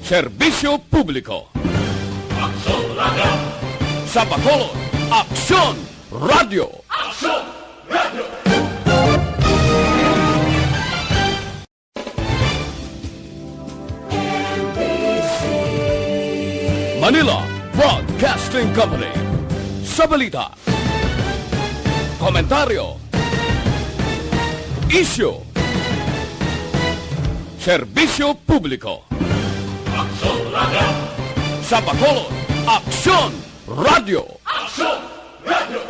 serbisyo publiko. Aksyon Radio. Sa Bacolod, Aksyon Radio. Aksyon Radio. Manila Broadcasting Company. Sa balita, komentaryo, isyu, serbisyo publiko. Aksyon Radio. Sa Bacolod, Aksyon Radio. Aksyon Radio.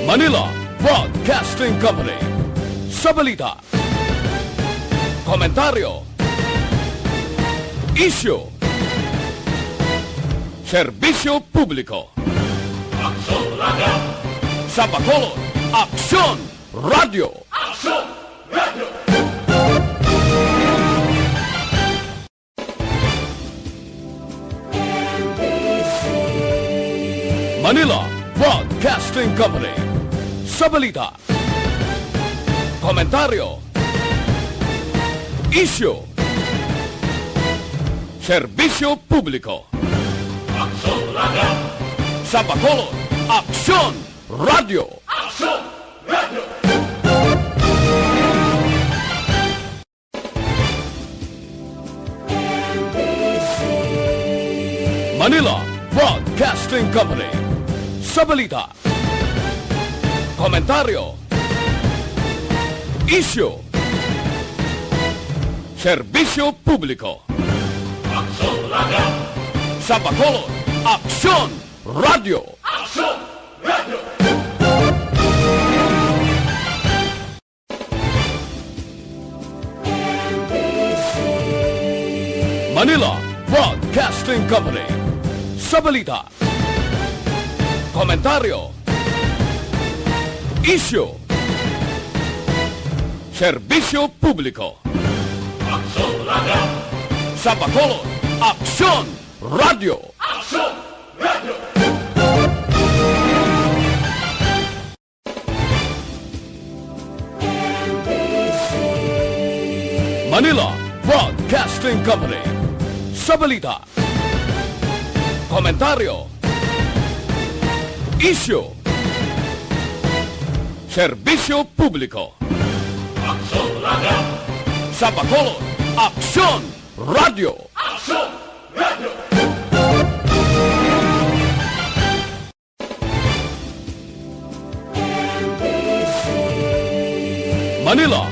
Manila Broadcasting Company. Sa balita, komentaryo, isyu, serbisyo publiko. Aksyon Radio. Sa Bacolod, Aksyon Radio. Aksyon Radio. Manila Broadcasting Company. Sa balita, komentaryo, isyu, serbisyo publiko. Aksyon Radio. Sa Bacolod, Aksyon Radio. Aksyon Radio. Manila Broadcasting Company. Sa balita, komentaryo, isyu, serbisyo publiko. Aksyon Radio. Sa Bacolod, Aksyon Radio. Aksyon Radio. Manila Broadcasting Company. Sa balita, komentaryo, isyu, serbisyo publiko. Aksyon Radio. Sa Bacolod, Aksyon Radio. Aksyon Radio. Manila Broadcasting Company. Sa balita, komentaryo, isyu, serbisyo publiko. Aksyon Radio. Sa Bacolod, Aksyon Radio. Aksyon Radio. Manila